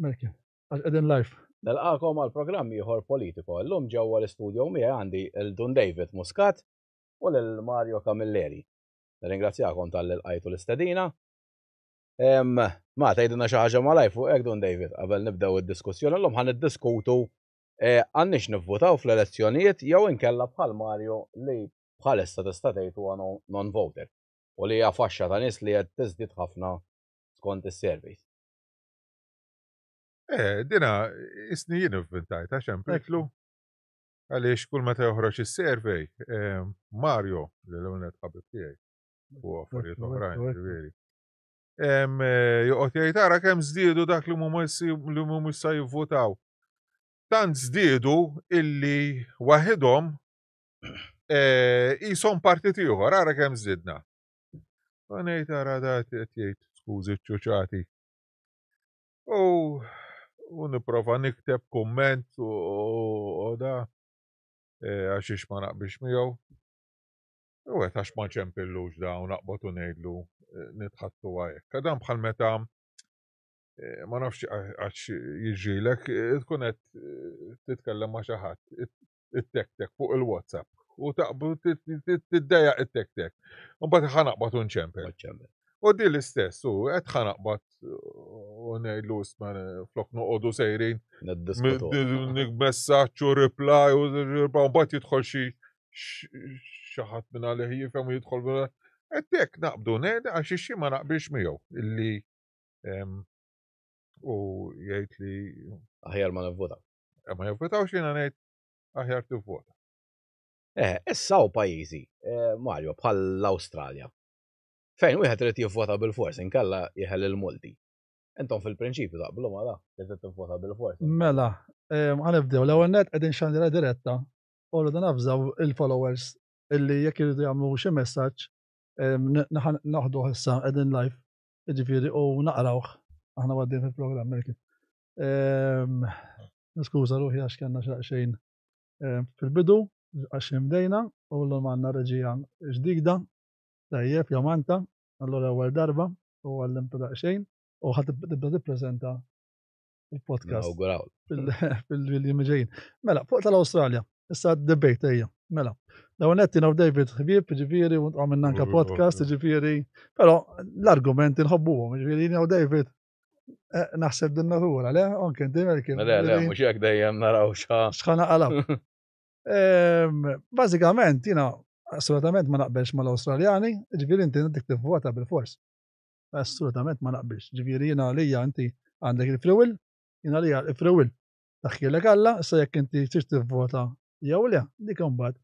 Merkel, għax qegħdin live. Nilqakom għal programm ieħor politiko. Illum ġewwa l-istudio miegħi għandi il Dun David Muscat u lil Mario Camilleri. Nirringrazzjakom tal-li lqajtu l-istedina. Ma tgħidilna xi ħaġa malaj fuq hekk Dun David qabel nibdew id-diskussjoni llum ħa niddiskutu eh, għandniex nivvutaw fl-elezzjonijiet jew inkella bħal Mario li bħalissa tista' tgħid huwa non-voter u li hija faxxa ta' nies li qed tiżdied ħafna skont is-surveys. Eh, dina, isni jien ivvintajt, għax hemm periklu. Għaliex kull meta joħroġ is-survey, eh, Mario, li l-għunet ħabib tiegħi, u affarijiet oħrajn, ġifieri. Eh, joqgħod jgħid ara kemm żdiedu dak li mhumiex sa jivvutaw. Tant żdiedu illi waħidhom qishom partit ieħor, ara kemm żdidna. U ngħid ara da qed jgħid skużi ċuċati. U u nipprova nikteb kumment u da e, għax ix ma naqbilx miegħu. U għet għax ma ċempillux da u naqbad u ngħidlu e, nitħattu għajek. Dan bħal meta e, ma nafx għax jiġrilek tkun qed titkellem ma' xi ħadd it-tek-tek fuq il-WhatsApp u taqbu tiddejjaq it-tek-tek. U mbagħad ħa naqbad u nċempel. U di l-istess, u qed ħa naqbad u ngħidlu isma' flok noqogħdu sejrin. Messaġġ u reply u mbagħad jidħol xi xi ħadd minn għalih jifhem u jidħol Qed hekk naqbdu ngħid għax xi ma naqbilx miegħu illi u jgħid li aħjar ma nivvota. Eh, ma jivvotawx jiena ngħid aħjar tivvota. Eh, issa u pajjiżi, eh, Mario, bħal l-Awstralja. Fejn wieħed irid jivvota bil-fors inkella jeħel il-multi. Intom fil-prinċipju taqblu ma da, li trid tivvota bil-fors. Mela, eh, ħanibdew l-ewwel net qegħdin xandira diretta u rridu nafżaw il-followers illi jekk iridu jagħmlu xi messaġġ naħdu issa qegħdin live, jiġifieri u naqrawh aħna għaddejn fil-programm. Ehm, niskuża ruħi għax kellna xaqxejn ehm, fil-bidu għax imdejna u l-lum għandna reġija ġdida tajjeb jomanta allura ewwel darba u għallimtu daqsxejn u ħad tibda tippreżenta il-podcast fil-jiem ġejjin. Mela, fuq tal-Awstralja, issa d-debate ejja. Mela, l-ewwel nett jiena u David ħbieb, ġifieri, u għamilna anke podcast, ġifieri, però l-argumenti nħobbuhom, ġifieri jiena u David Eh, naħseb din natura, le? Anke inti Merkin. Le, le, mhux hekk dejjem naraw xa. X'ħana qalab. Ehm, bażikament, jiena assolutament ma naqbelx mal-Awstraljani, ġifieri inti għandek tivvota bil-fors. Assolutament ma naqbilx. Ġifieri jiena għalija inti għandek il-free will, jiena għalija il-free will. Taħkilek Alla, issa jekk inti trid tivvota jew le, dik imbagħad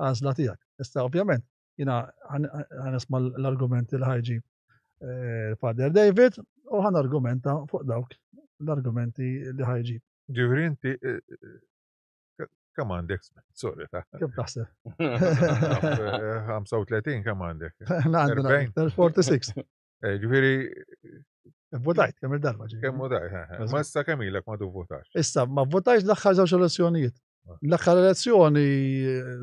għażla tiegħek. Issa ovvjament, Jina ħanisma l-argumenti li ħajġib eh, Father David u ħan argumenta fuq dawk l-argumenti li ħajġib. Ġifieri inti eh, eh, kemm għandek sorry ta' Kemm taħseb? 35 kemm għandek? Għandna 46. Ġifieri Votajt kemm il-darba ġifieri. Kemm votajt, ma issa kemm ilek ma tivvotax. Issa ma votajx l-aħħar żewġ elezzjonijiet. Ah. L-aħħar elezzjoni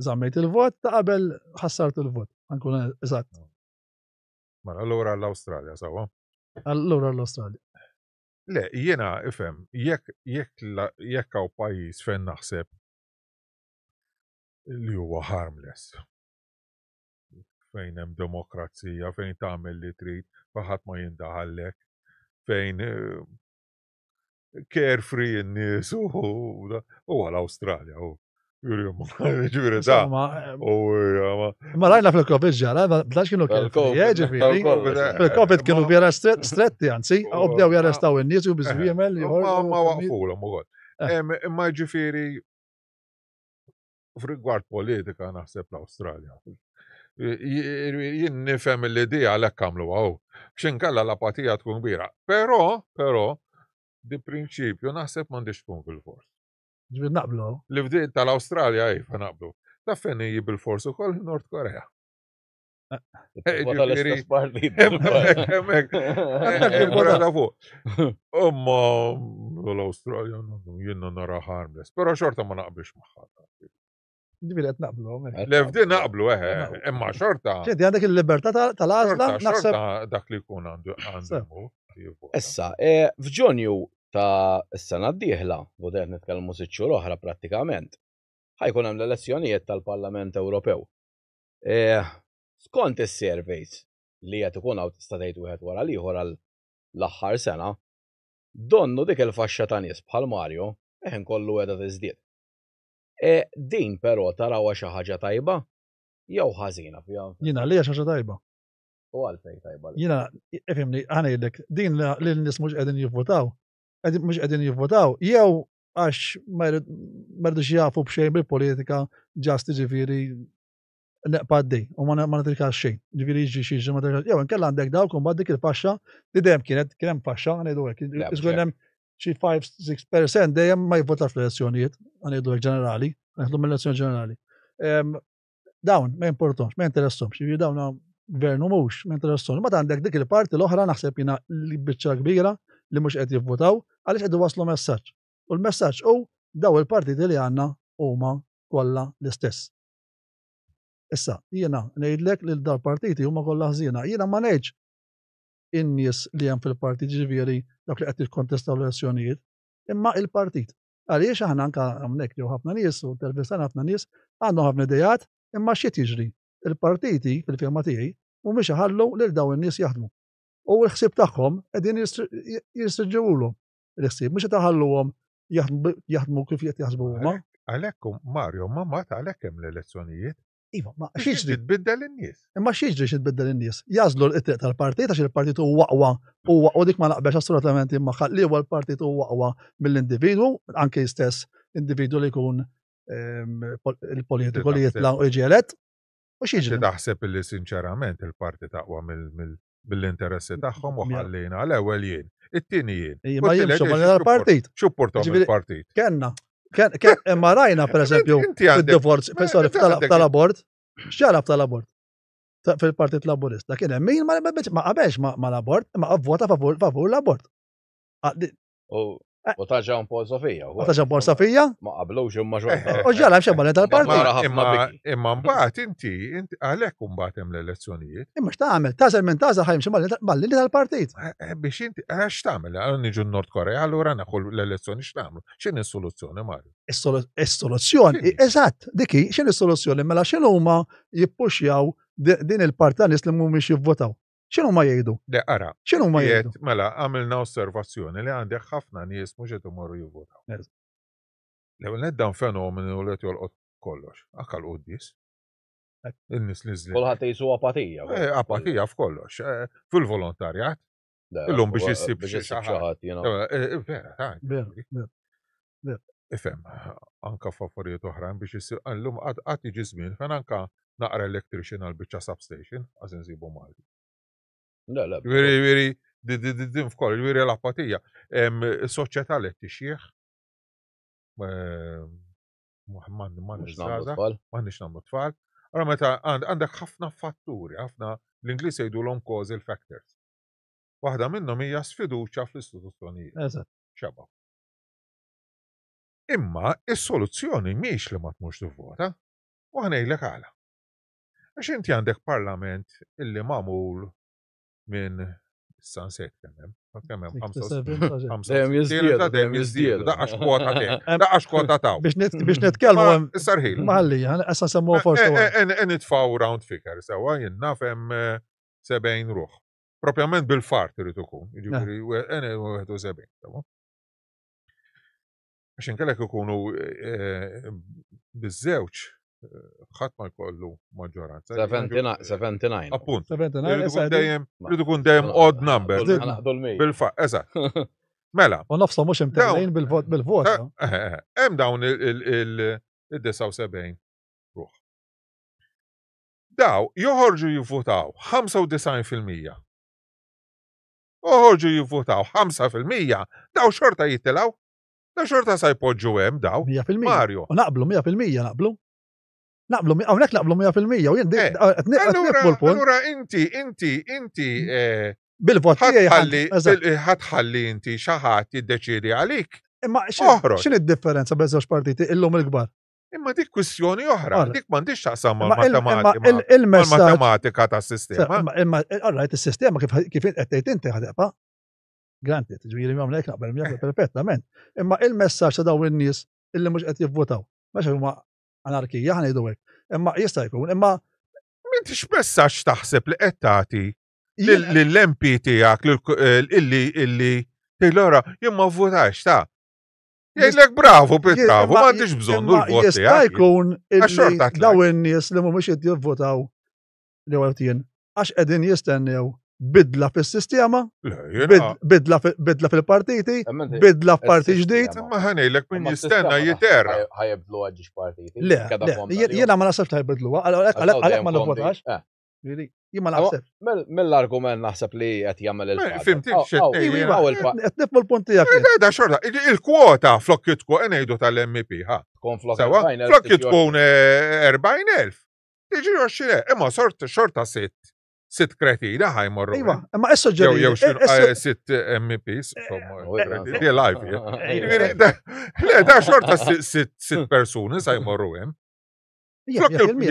żammejt il-vot ta' qabel ħassart il-vot. Ankun eżatt. Ah. Mela allura l-Awstralja sawa. Allura l-Awstralja. Le, jiena ifhem, jekk jekk jekk hawn pajjiż fejn naħseb li huwa harmless. Fejn hemm demokrazija, fejn tagħmel li trid, fejn ħadd ma jindaħallek, fejn eh, carefree n-nies u huwa l-Awstralja u ġifieri da. Ma rajna fil-Covid ġara, bdax kienu carefree, eh, ġifieri. Fil-Covid kienu vera stretti, anzi, u bdew jarrestaw in-nies u biżwiemel. Ma waqfulhom ukoll. Eh. Imma ġifieri F'rigward politika naħseb l-Awstralja. Jien nifhem li di għalhekk għamlu għaw. X'inkella l-apatija tkun kbira. Però, però, di prinċipju naħseb m'għandix tkun fil-fors. Ġifieri naqblu. Li f'din tal-Awstralja iva naqblu. Taf fejn hi bil-fors ukoll Nord Korea. Ġifieri. Hemmhekk. Hemmhekk. Imma l-Awstralja jiena nara harmless, però xorta ma naqbilx magħha. Ġifieri qed naqblu. Le f'din naqblu, eħe, imma xorta. Ċedi għandek il-libertà tal-għażla, naħseb. Dak li jkun għandu għandu. Issa, eh, f'Ġunju Ta' s-sena d-dieħla, u qed nitkellmu sitt xhur oħra prattikament, ħa jkun hemm l-elezzjonijiet tal-Parlament Ewropew. E, skont is-surveys li qed ikun hawn tista' tgħid wieħed wara l-ieħor għal l-aħħar sena, donnu dik il-faxxa ta' nies bħal Mario eħen kollu qiegħda tiżdied. E, din però tarawha xi ħaġa tajba jew ħażina fiha? Jiena li xi ħaġa tajba. U għalfejn tajba. Jiena, ifhimni, ħa ngħidlek, din li n-nies mhux qegħdin jivvotaw, mhux qegħdin jivvotaw, jew għax ma jridux jafu b'xejn bil-politika, ġast ġifieri neqpa għaddej u ma nagħtilkax xejn. Ġifieri jiġri xi jiġri ma nagħtilkax. Jew inkella għandek dawk imbagħad dik il-faxxa li dejjem kienet kien hemm faxxa ngħidu hekk. Iżgur hemm xi 5-6% dejjem ma jivvotax fl-elezzjonijiet, ngħidu hekk ġenerali, naħdu mill-elezzjoni ġenerali. Dawn ma jimportomx, ma jinteressomx, jiġifieri dawn gvern u mhux, ma jinteressomx. Mbagħad għandek dik il-parti l-oħra naħseb jiena li biċċa kbira li mhux qed jivvotaw għaliex qed iwasslu messaġġ. U l-messaġġ hu daw il-partiti li għandna huma kollha l-istess. Issa, jiena ngħidlek li dal-partiti huma kollha ħżiena. Jiena ma ngħidx in-nies li hemm fil-partit ġifieri dawk li qed jikkontestaw l-elezzjonijiet, imma il-partit. Għaliex aħna anka hawnhekk jew ħafna nies u intervistana ħafna nies għandhom ħafna idejat imma x'qed jiġri? Il-partiti fil-fehma tiegħi mhumiex iħallu lil dawn in-nies jaħdmu. U l-ħsieb tagħhom qegħdin jirstriġġewulhom il-ħsieb, mhux qed iħalluhom jaħdmu kif qed jaħsbu huma. Għalhekk Mario, ma mbagħad għalhekk hemm l-elezzjonijiet. Iva, ma x'jiġri? Tbiddel in-nies. Imma x'jiġri xi tbiddel in-nies? Jażlu l-triq tal-partit għax il-partit huwa aqwa huwa u dik ma naqbex assolutament imma li huwa l-partit huwa aqwa mill-individwu, anke stess individwu li jkun ehm, il-politiku li jitla' u jiġi elett. U x'jiġri? Taħseb li sinċerament il-partit aqwa mill-interessi tagħhom u ħallina l-ewwel jien, it-tieni jien. Ma jimxu ma l-partit. Xupportom il-partit. Kenna, Imma rajna, per eżempju, fil-divorz, sorry, tal-abort, x'ġara tal-abort? Fil-Partit Laburista kien hemm min ma qabelx ma l-abort, ma vvota favur l-abort. U ta' Jean Paul Sofia. U ta' Jean Paul Sofia? Ma qablux imma xorta. U ġara xebba tal-partit. Imma mbagħad inti, għalhekk imbagħad hemm l-elezzjonijiet. Imma x'tagħmel? Tażel minn tażel ħajmxi mal-linja tal-partit. Eh, eh, biex inti, eh, x'tagħmel? Niġu n-Nord Korea, allura naħu l-elezzjoni x'nagħmlu? X'inhi s-soluzzjoni, Mario? Is-soluzzjoni, eżatt, diki, x'inhi s-soluzzjoni? Mela x'inhuma jippuxjaw din il-parti ta' nies li mhumiex jivvotaw? X'inhuma jgħidu? Le, ara. X'inhuma jgħidu? Mela, għamilna osservazzjoni li għandek ħafna nies mhux qed imorru jivvotaw. L-ewwel nett dan fenomenu li qed jolqot kollox, anke l-quddies. In-nies li żlin. Kulħadd jisu apatija. Eh, apatija f'kollox. Eh, fil-volontarjat, Illum biex issib xi ħadd, eh, eh, vera, ta' Ifhem, anka f'affarijiet oħrajn biex issib illum qatt jiġi żmien fejn anka naqra electrician għal biċċa substation għaż insibu Malti. Le, le. Veri, veri, din f'koll, veri l-apatija. Soċjetà li tixjieħ, m'għandniex nagħmlu tfal. Allora meta għandek ħafna fatturi, ħafna l-Ingliż jgħidulhom causal factors. Waħda minnhom hija sfiduċja fl-istituzzjonijiet. Eżatt. Xebgħu. Imma is-soluzzjoni mhix li ma tmurx tivvota. U ħa ngħidlek għala. Għax inti għandek parlament illi magħmul minn issa nsejt kemm hemm. Kemm hemm Dejjem jiżdiedu, dejjem jiżdiedu. Daqqax kwota daqqax kwota taw. Biex nitkellmu hemm. Sarħil. Maħalli, issa semmu forsi. Nitfgħu round figure sewwa jien naf hemm 70 ruħ. Propjament bil-fart irid ikun, jiġifieri 71. Għax inkellek ikunu eh, biż-żewġ eh, ħadd ma jkollu maġġoranza. 79. Appunt. 79. Dejjem irid ikun dejjem odd number. Bil-fatt, eżatt. Mela. U nofshom mhux imtellgħin bil-vot bil-vot. Eh, hemm dawn il-79 ruħ. Daw joħorġu jivvutaw 95%. Oħorġu jivvutaw 5%, daw xorta jitilgħu. Daw xorta sa jpoġġu hemm daw. 100%. Mario. U naqblu 100% naqblu. Naqblu, hawnhekk naqblu 100% u jien eh, qed nifhmu l-punt. Allura inti, inti, inti eh, bil-vot tiegħi ħatħalli inti xi ħadd jiddeċiedi għalik. Imma x'in id-differenza bejn żewġ partiti illum il-kbar? Imma dik kwistjoni oħra, dik m'għandix taqsam mal-matematika tas-sistema. Imma alright, is-sistema kif qed tgħid inti ħadefa. Granted, ġifieri hawnhekk naqbel miegħek perfettament. Imma il-messaġġ ta' dawn in-nies illi mhux qed jivvotaw, mhux huma anarkija ħa ngħidu hekk. Imma jista' jkun, imma M'intix messaġġ taħseb li qed tagħti lill-MP tiegħek eh, illi illi tgħidlu jien ma vvotax ta' Jgħidlek bravo, bravo, m'għandix bżonn l-vot tiegħek. Jista' jkun illi dawn in-nies li mhumiex qed jivvotaw li għalt jien, għax qegħdin jistennew bidla fis-sistema, bidla fil-partiti, bidla f'parti ġdid. Ma ħanejlek min jistenna jiterra. Ħajibdlu għadġiġ partiti. Le, jiena ma nasabx ħajbidlu, għalhekk ma nivvotax. Eh. Jien ma naħseb. Mill-argument naħseb li qed jagħmel il Fimti Qed nifhmu l-punt tiegħek. Da xorta, il-kwota flok tkun ngħidu tal-MP, ha. Tkun flok Flok tkun 40,000. Eh, Tiġi 20, imma sort xorta sitt sitt kretina ħajmorru. Iva, imma issa ġew jew eh, sitt MEPs, eh, di live. Le, da xorta sitt persuni sa jmorru hemm. Flok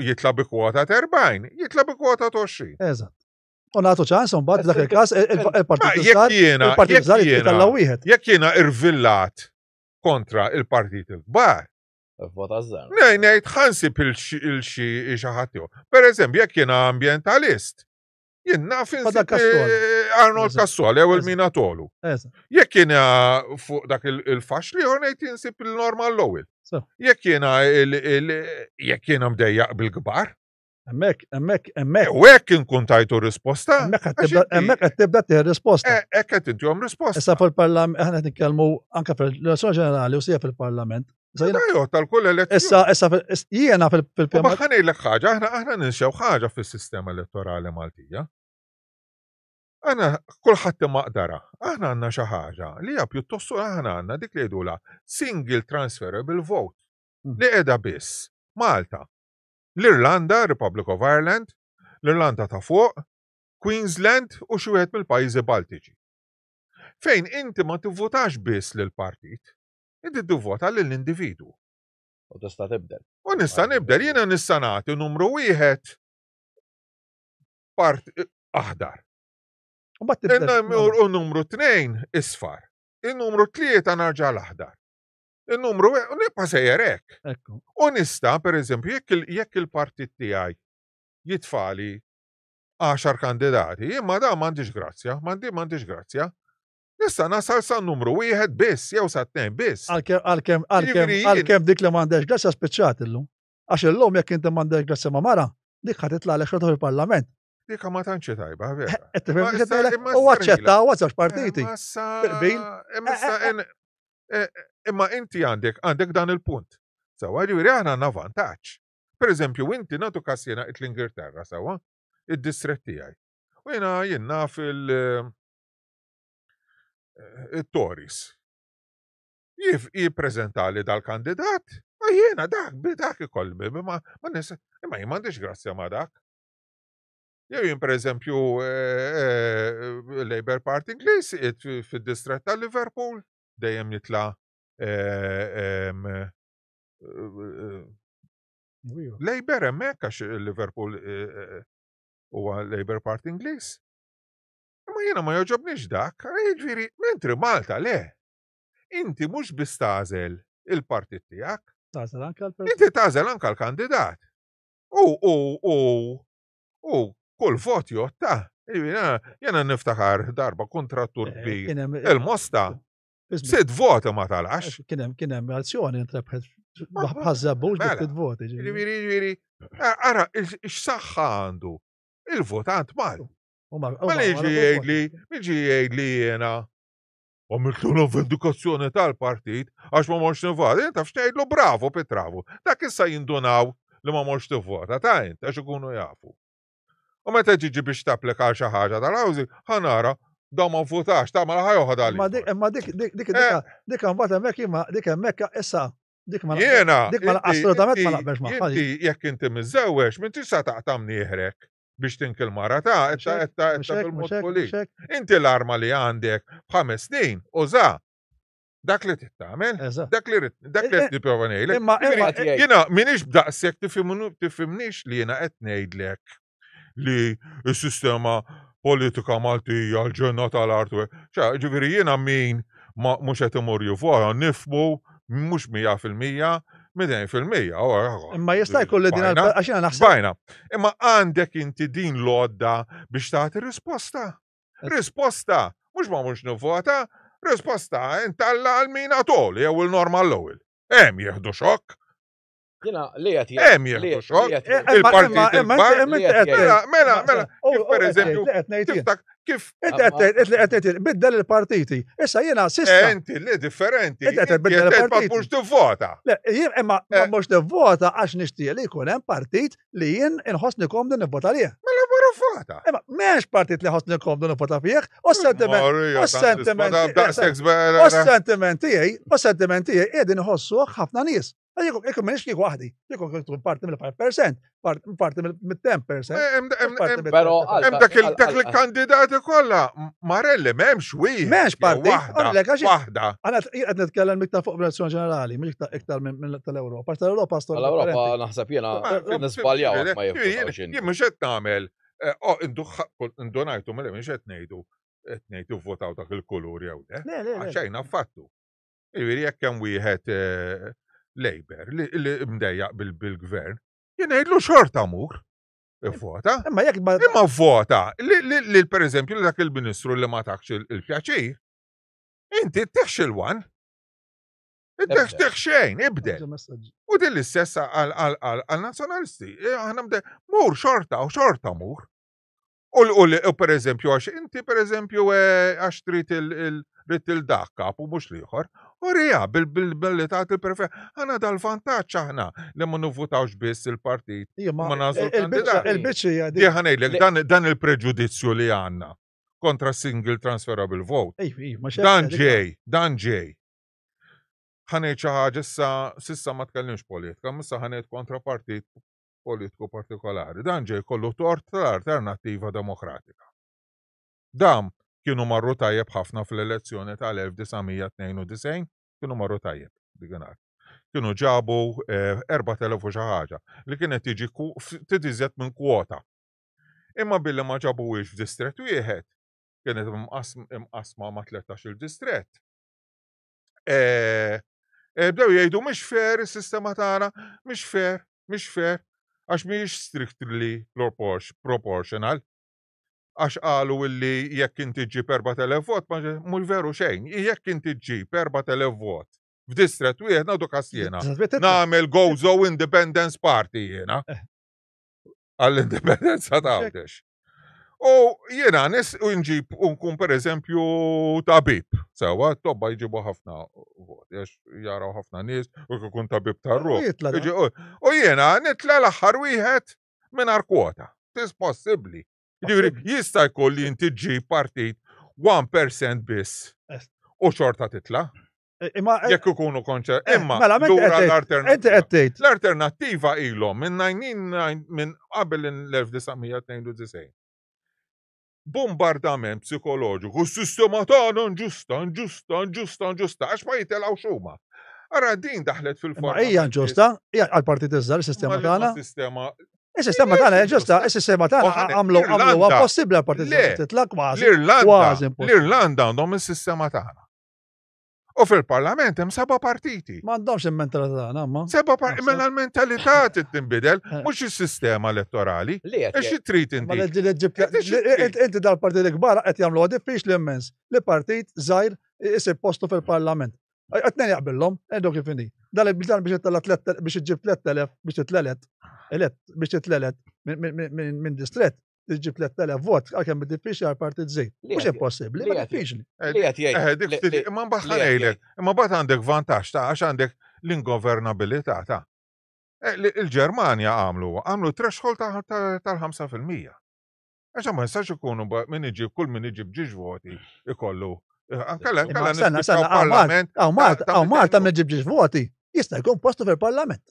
jitla bi kwota ta' 40, jitla bi kwota ta' 20. Eżatt. U nagħtu ċans mbagħad dak il-każ il-partit il-partit żgħar jitla wieħed. Jekk jiena irvillat kontra il-partit il-kbar, Vota żgħar. Nej, ngħid ħansib il-xi xi ħadd Per eżempju, jekk jiena ambjentalist, jien naf insib eh, Arnold Cassol jew il-Mina Tolu. Jekk jiena fuq dak il-fax li ngħid insib il-Norman Lowell. Jekk jiena jekk jiena mdejjaq bil-kbar, Hemmhekk, hemmhekk, hemmhekk. U hekk inkun tajtu risposta. Hemmhekk qed tibda tieħu risposta. Eh, hekk qed intihom risposta. Issa fil-parlament aħna qed nitkellmu anke fil-elezzjoni ġenerali u sija fil-parlament. Tal-kull elezzjoni. Issa, issa, jiena fil-pjan. Ma ħanejlek ħaġa, aħna aħna ninsew ħaġa fis-sistema elettorali Maltija. Aħna kulħadd imaqdara. Aħna għandna xi ħaġa li hija pjuttost aħna għandna dik li jgħidulha single transferable vote mm. li qiegħda biss Malta. L-Irlanda, Republic of Ireland, l-Irlanda ta' Fuq, Queensland u xi wieħed mill-pajjiżi Baltiċi. Fejn inti ma tivvutax biss lill-partit, inti tivvota lill-individwu. U tista' tibdel. U nista' nibdel, jiena nista' nagħti numru wieħed part aħdar. U numru tnejn isfar. Il-numru tlieta narġa' l-aħdar. Il-numru u nibqa' sejjer hekk. U nista' pereżempju, jekk il-partit tiegħi jitfali 10 kandidati, imma da m'għandix grazzja, m'għandi m'għandix grazzja. Nista' nasal sa numru wieħed biss jew sa tnejn biss. Għalkemm għalkemm dik li m'għandek grazzja spiċċat illum. Għax illum jekk inti m'għandek grazzja ma' mara, dik ħa titlaqlek xorta fil-parlament. Dika ma tantx tajba, vera. U aċċetta u żewġ partiti. Bil. Eh, imma inti għandek għandek dan il-punt. Sewa, ġifieri aħna għandna vantaġġ. Per eżempju, inti nagħtu każ jiena qed l-Ingilterra sewa, id-distret tiegħi. U jiena jien naf il- eh, il-Tories. Jif jippreżentali dal-kandidat, u jiena dak bi dak ikolli, ma ma nis, imma jien m'għandix grazzja ma dak. Jew jien pereżempju eh, Labour Party Ingliż fid-distret ta' Liverpool dejjem jitla' eh, eh, Labour hemmhekk għax Liverpool huwa Labour Party Ingliż. Imma jiena ma jogħġobniex dak, jiġifieri mentri Malta le. Inti mhux biss tagħżel il-partit tiegħek. Tagħżel anke Inti tagħżel anke l-kandidat. U u u U kull vot jotta. Jena niftakar darba kontrattur eh, kbir. Il-mosta. Sitt voti ma talax. Eh, kien hemm kien hemm azzjoni intrebħet bħaż-żabbux mela, biex voti. Ġifieri ġifieri ara x'saħħa għandu il-votant mal. Ma li jiġi jgħidli, jiġi jgħidli jiena għamiltu l-vendikazzjoni tal-partit għax ma morx nivvota. Jien taf x'ngħidlu bravo Pitravu. Dak issa jindunaw li ma morx tivvota ta' int għax ikunu jafu. U meta ġiġi biex tapplika għal xi ħaġa tal-housing, ħanara da ma votax, ta' ma ħajoħod għal. Ma dik imma dik dik dik eh. dik mbagħad hemmhekk imma dik hemmhekk issa dik ma Jiena dik ma assolutament ma naqbelx magħha. Inti jekk inti miżżewweġ, m'intix sa taqta' mnieħrek biex tinki l-mara ta' etta etta etta bil-mod pulit. Inti l-arma li għandek b'ħames snin uża dak li trid tagħmel, dak li dak li qed nipprova ngħidlek. Imma jiena m'iniex b'daqshekk tifhimnix li jiena qed ngħidlek li s-sistema Politika Maltija, l-ġenna tal-art. ċa, ġifieri jiena min mhux qed imur jivvota nifhmu mhux 100%, 200%. Imma jista' jkun li din għax jiena naħseb. Bajna. Imma għandek inti din l-għodda biex tagħti risposta. Risposta, mhux ma mhux nivvota, risposta intalla għal min għatol jew il-normal l-ewwel. Hemm jieħdu xokk. Jena li qed Hemm jieħdu xokk. Il-partit il-kbar. Mela, mela, mela, kif per eżempju, tiftak kif. Inti qed tgħid li qed tgħid biddel il-partiti. Issa jiena sissa. Eh, inti li differenti. Inti qed tbiddel il-partiti. Ma mhux tivvota. Le, jien imma ma eh. mhux nivvota għax nixtieq li jkun hemm partit li jien inħossni komdu nivvota lih. Mela wara vota. Imma m'hemmx partit li ħossni komdu nivvota fih, u s-sentiment. U s-sentiment. U s-sentiment tiegħi, u s-sentiment tiegħi qegħdin iħossuh ħafna nies. Jekk minix kieku waħdi, jekk kont parti mill-5%, parti mill-10%. Però hemm dak il-kandidati kollha, Marelli m'hemmx wieħed. M'hemmx parti, waħda. Għana qed nitkellem iktar fuq l-elezzjoni ġenerali, mhux iktar minn tal-Ewropa. Tal-Ewropa storja. Tal-Ewropa naħseb jiena nisbaljaw ma jien. Jien mhux qed nagħmel, eh, oh, indunajtu mill mhux qed ngħidu qed ngħidu votaw dak il-kulur jew le. Għaxejn affattu. Jiġifieri jekk hemm wieħed eh, Labour li mdejjaq bil-gvern, jien ngħidlu xorta mur. Ivvota. Imma jekk ma. Imma vvota li per eżempju dak il-ministru li ma takx il-pjaċir, inti teħx il-wan. Teħx teħx xejn, ibdel. U din l-istess għal-nazzjonalisti. E, aħna mur xorta u xorta mur. U per eżempju, għax inti per eżempju eh, għax trid il-dak kap u mhux l-ieħor, u rija bil-billi tagħti il-prefer. Għana dal-vantaġġ aħna li ma nivvutawx biss il-partit. Ma nażlu kandidat. Il-biċċa di. Ħanejlek dan il-preġudizzju li għandna kontra single transferable vote. Dan ġej, dan ġej. Ħanejt xi ħaġa issa sissa ma tkellimx politika, issa ħanejt kontra partit politiku partikolari. Dan ġej kollu tort tal-Alternattiva Demokratika. Dam kienu marru tajjeb ħafna fl-elezzjoni tal-1992, kienu marru tajjeb dikinhar. Kienu ġabu 4,000 eh, u xi ħaġa li kienet tiġi ftit iżjed minn kwota. Imma billi ma ġabuhiex f'distret wieħed, kienet imqasma ma' 13 il-distret. Eh, eh, bdew jgħidu mhix fair is-sistema tagħna, mhix fair, mhix fair, għax mhijiex strictly proportional. Għax qalu illi jekk inti ġġib 4000 vot, ma mhux veru xejn, jekk inti ġġib 4000 vot f'distret wieħed nagħdu kas jiena. Nagħmel Gozo Independence Party jiena. Eh. Għall-indipendenza ta' Għawdex. U jiena nis u nġib u nkun per eżempju tabib. Sewa, tobba jġibu ħafna voti, għax jaraw ħafna nies u jkun tabib tar-ruħ. U jiena nitla l-aħħar wieħed mingħajr kwota. Tis possibbli. Ġifieri jista' jkun li inti ġġib partit 1% biss u xorta titla'. Eh, imma eh, jekk ikunu konċer, eh, imma mela, lura l-alternattiva. L-alternattiva ilhom minn 19 minn qabel l-1992. Bombardament psikoloġiku, s-sistema tagħna inġusta, inġusta, inġusta, inġusta, għax ma jitilgħux huma. Ara din daħlet fil-forma. Hija inġusta, hija għall-partit iżgħar is-sistema tagħna. Sistema Is-sistema tagħna hija ġusta, is-sistema tagħna għamlu għamlu possibbli għall-partit iżgħar titla' kważi. L-Irlanda, l-Irlanda għandhom is-sistema tagħna. U fil-parlament hemm seba' partiti. M'għandhomx il-mentalità tagħna, ma. Seba' partiti, mela l-mentalità trid tinbidel, eh. mhux is-sistema elettorali. Għax trid inti. Inti dal-partit l-kbar qed jagħmluha diffiċli immens li partit żgħir isib postu fil-parlament. Qed jaqbillhom, għedu kif inhi. Dan biex ittella' biex iġġib 3000 biex titlelet, elett biex titlelet minn distret tiġi 3000 vot, għalkemm diffiċli għal partit żejt. Mhux impossibbli, ma diffiċli. Li qed jgħid. Eh, dik ftit, imma mbagħad ħanejlek, imma mbagħad għandek vantaġġ ta' għax għandek l-ingovernabilità ta' eh, Il-Ġermanja għamlu għamlu threshold tal-5%. Għax ma jistax ikunu min iġib kull min iġib ġiex voti ikollu. Eh, ankella ankella nispiċċaw parlament. Għaw Malta min iġib ġiex voti jista' jkun postu fil-parlament.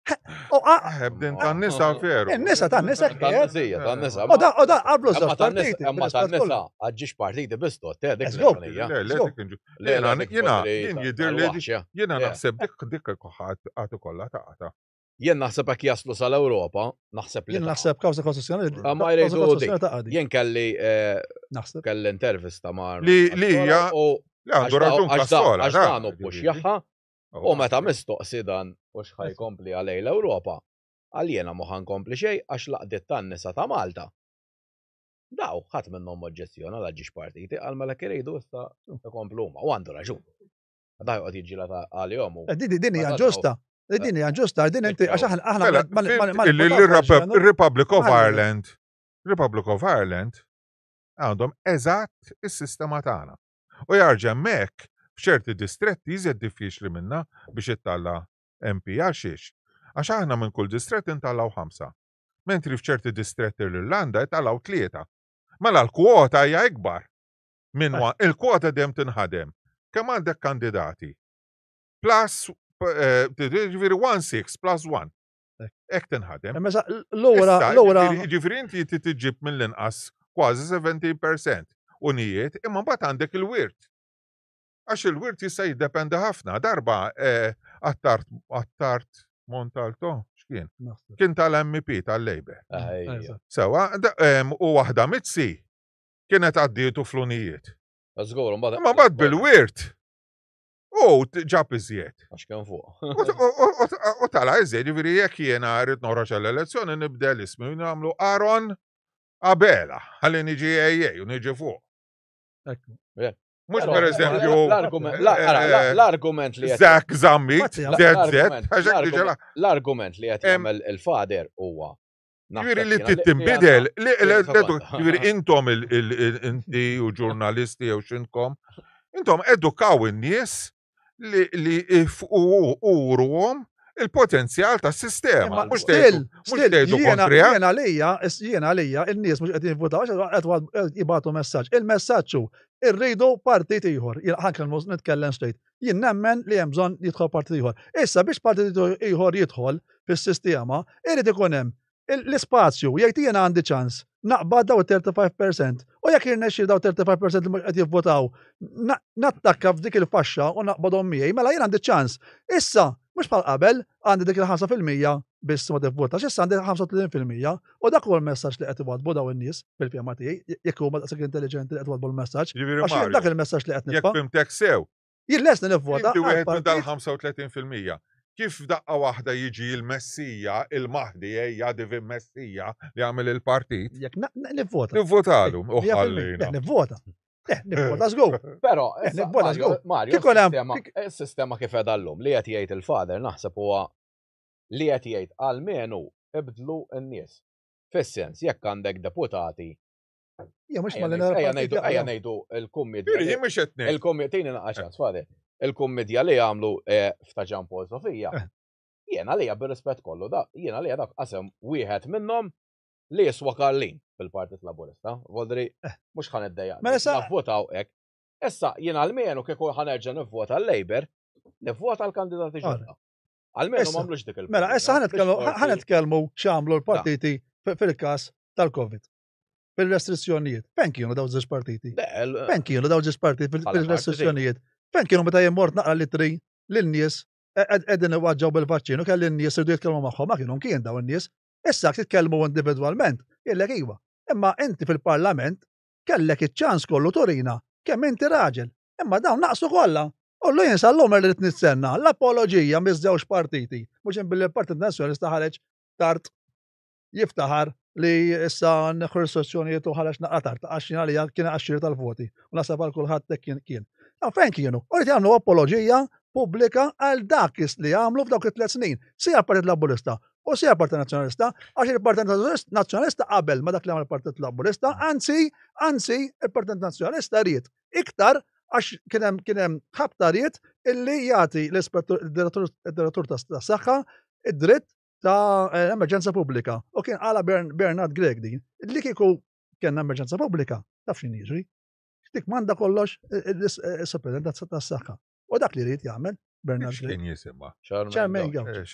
Eh, bdin tan-nisa veru. In-nisa tan-nisa. Tan-nisa, tan-nisa. U da qablu żewġ partiti. Imma tan-nisa għadġiex partiti biss tot, eh, dik Jiena, jiena, jien jidir li jiena naħseb dik dik ħadd għad ikollha taqta. Jien naħseb hekk jaslu sal-Ewropa, naħseb li. Jien naħseb kawża kostituzzjonali. Ah, ma jridu dik. Jien kelli eh, naħseb. Kelli intervista ma' Li li hija li għandu raġun Kastola. Għax dan u puxjaħħa u meta mistoqsi dan u x'ħaj kompli għalej l-Ewropa, għal jiena mhu ħankompli xejn għax laqdiet tan-nisa ta' Malta. Daw, ħadd minnhom oġġezzjona għal ġiex partiti għal mela kiridu issa ikomplu huma u għandu raġun. Da joqgħod jiġġieled għalihom. Eh, din hija ġusta. Eh, din hija ġusta, din inti għax aħna aħna mela, Il-Republic of Ireland, Republic of Ireland għandhom eżatt is-sistema tagħna. U jarġa' hemmhekk f'ċerti distretti iżjed diffiċli minna biex ittalla MP għal xiex. Għax aħna minn kull distrett intallaw ħamsa. Mentri f'ċerti distretti l-Irlanda jtallaw tlieta. Mela l-kwota hija ikbar. Minn eh. il-kwota dejjem tinħadem. Kemm għandek kandidati? Plus, eh, ġifieri 1-6 plus 1. Hekk tinħadem. L-ura, l-ura. Ġifieri inti tiġib mill-inqas kważi 70% unijiet, imma mbagħad għandek il-wirt. Għax il-wirt jista' jiddependi ħafna. Darba eh, Attard Attard Montalto, x'kien? Kien tal-MP tal-Labour. Sewa, u waħda Mizzi kienet għaddietu fl-unijiet. Żgur, mbagħad. Ma mbagħad bil-wirt. U ġab iżjed. Għax kien fuq. U tala iżjed, ġifieri jekk jiena rrid noħroġ għall-elezzjoni nibdel ismi u nagħmlu Aaron Abela, ħalli niġi AA u niġi fuq. Mux per eżempju. Eh, l-argument li. Zak Zammi, ZZ, L-argument li qed jagħmel il-fader huwa Ġifieri li tinbidel, ġifieri intom inti u ġurnalisti jew x'inkom, intom edukaw in-nies li uruhom il-potenzjal tas-sistema. Mhux tgħidu kontriha. Jiena għalija, jiena għalija, in-nies mhux qed jivvutaw għax qed jibgħatu messaġġ. Il-messaġġ hu irridu partit ieħor. Ħa nitkellem straight. Jien nemmen li hemm bżonn jidħol partit ieħor. Issa biex partit ieħor jidħol fis-sistema, irid ikun hemm l-ispazju, jgħid jiena għandi ċans naqbad daw 35% u jekk jirnexxi daw 35% li mhux qed jivvotaw nattakka f'dik il-faxxa u naqbadhom miegħi, mela jien għandi ċans. Issa, mhux bħal qabel, għandi dik il-5% biss ma tivvotax, issa għandi 35% u dak huwa l-messaġġ li qed iwaddbu daw in-nies fil-fehma tiegħi, jekk huma daqshekk intelligenti li qed iwaddbu l-messaġġ. Għax dak il-messaġġ li qed nitfa'. Jekk fimtek sew. Jien lest li nivvota. Inti wieħed minn dal-35%. Kif f'daqqa waħda jiġi l-Messija, il-Mahdi, ejja divin Messija li għamel il-partit. Jekk nivvota. Nivvotalu, u ħallina. Nivvota. Eh, nivvota żgur. Però, eh, nivvota żgur. Mario, is-sistema kif qed llum li qed jgħid il-fader naħseb huwa li qed jgħid almenu ibdlu n-nies. Fis-sens, jekk għandek deputati Ja, mhux malli nara. Ejja ngħidu, ejja ngħidu l-kummedja. Jien mhux qed ngħid. Il-kummedja tini naqa' ċans, fadi. Il-kummedja li għamlu eh, f'ta' Ġan Paul Sofija. Eh. Jiena għalija bir-rispett kollu da, jiena għalija dak qasem wieħed minnhom li jiswa Karlin fil-Partit Laburista. Voldri, eh. mhux ħan iddejjaq. Mela sa votaw hekk. Issa jien almenu kieku ħanerġa' nivvota l-Labour, nivvota l-kandidati ġodda. Almenu m'għamlux dik il Mela, issa ħanetkellmu x'għamlu l-partiti fil-każ tal-Covid. Fil-restrizzjonijiet. Fejn kienu daw żewġ partiti? Fejn kienu daw żewġ partiti fil-restrizzjonijiet? Fejn kienu meta jien mort naqra litri lin-nies qegħdin iwaġġaw bil-vaċċin u kelli n-nies irdu jitkellmu magħhom ma kienu kien daw in-nies. Issa titkellmu individwalment, jillek iva. Imma inti fil-parlament kellek iċ-ċans kollu turina kemm inti raġel. Imma dawn naqsu kollha. U l jien sal-lum irrid nistenna l-apoloġija miż-żewġ partiti, mhux billi l-Partit Nazzjonalista ħareġ tard jiftaħar li issa neħu restrizzjonijiet u ħareġ naqra tard għax jien għalija kien għax tal-voti u naħseb għal kulħadd hekk kien kien. Fejn kienu? U rrid jagħmlu apoloġija pubblika għal dak li għamlu f'dawk it-tliet snin, sia l-Partit Laburista u sia l-Partit Nazzjonalista, għax il-Partit Nazzjonalista qabel ma dak li għamel il-Partit Laburista, anzi, anzi, il-Partit Nazzjonalista ried iktar għax kien hemm kien hemm ħabta ried illi jagħti l-ispettur id-direttur tas-saħħa id-dritt ta' eh, emerġenza pubblika. U kien għala Bernard Grech din. Li kieku kellna emerġenza pubblika, taf x'in jiġri. Dik manda kollox eh, eh, is-Superintendent tas-saħħa. U dak li rrid jagħmel Bernard Grech. Kien jisimha? Charmaine Gauci.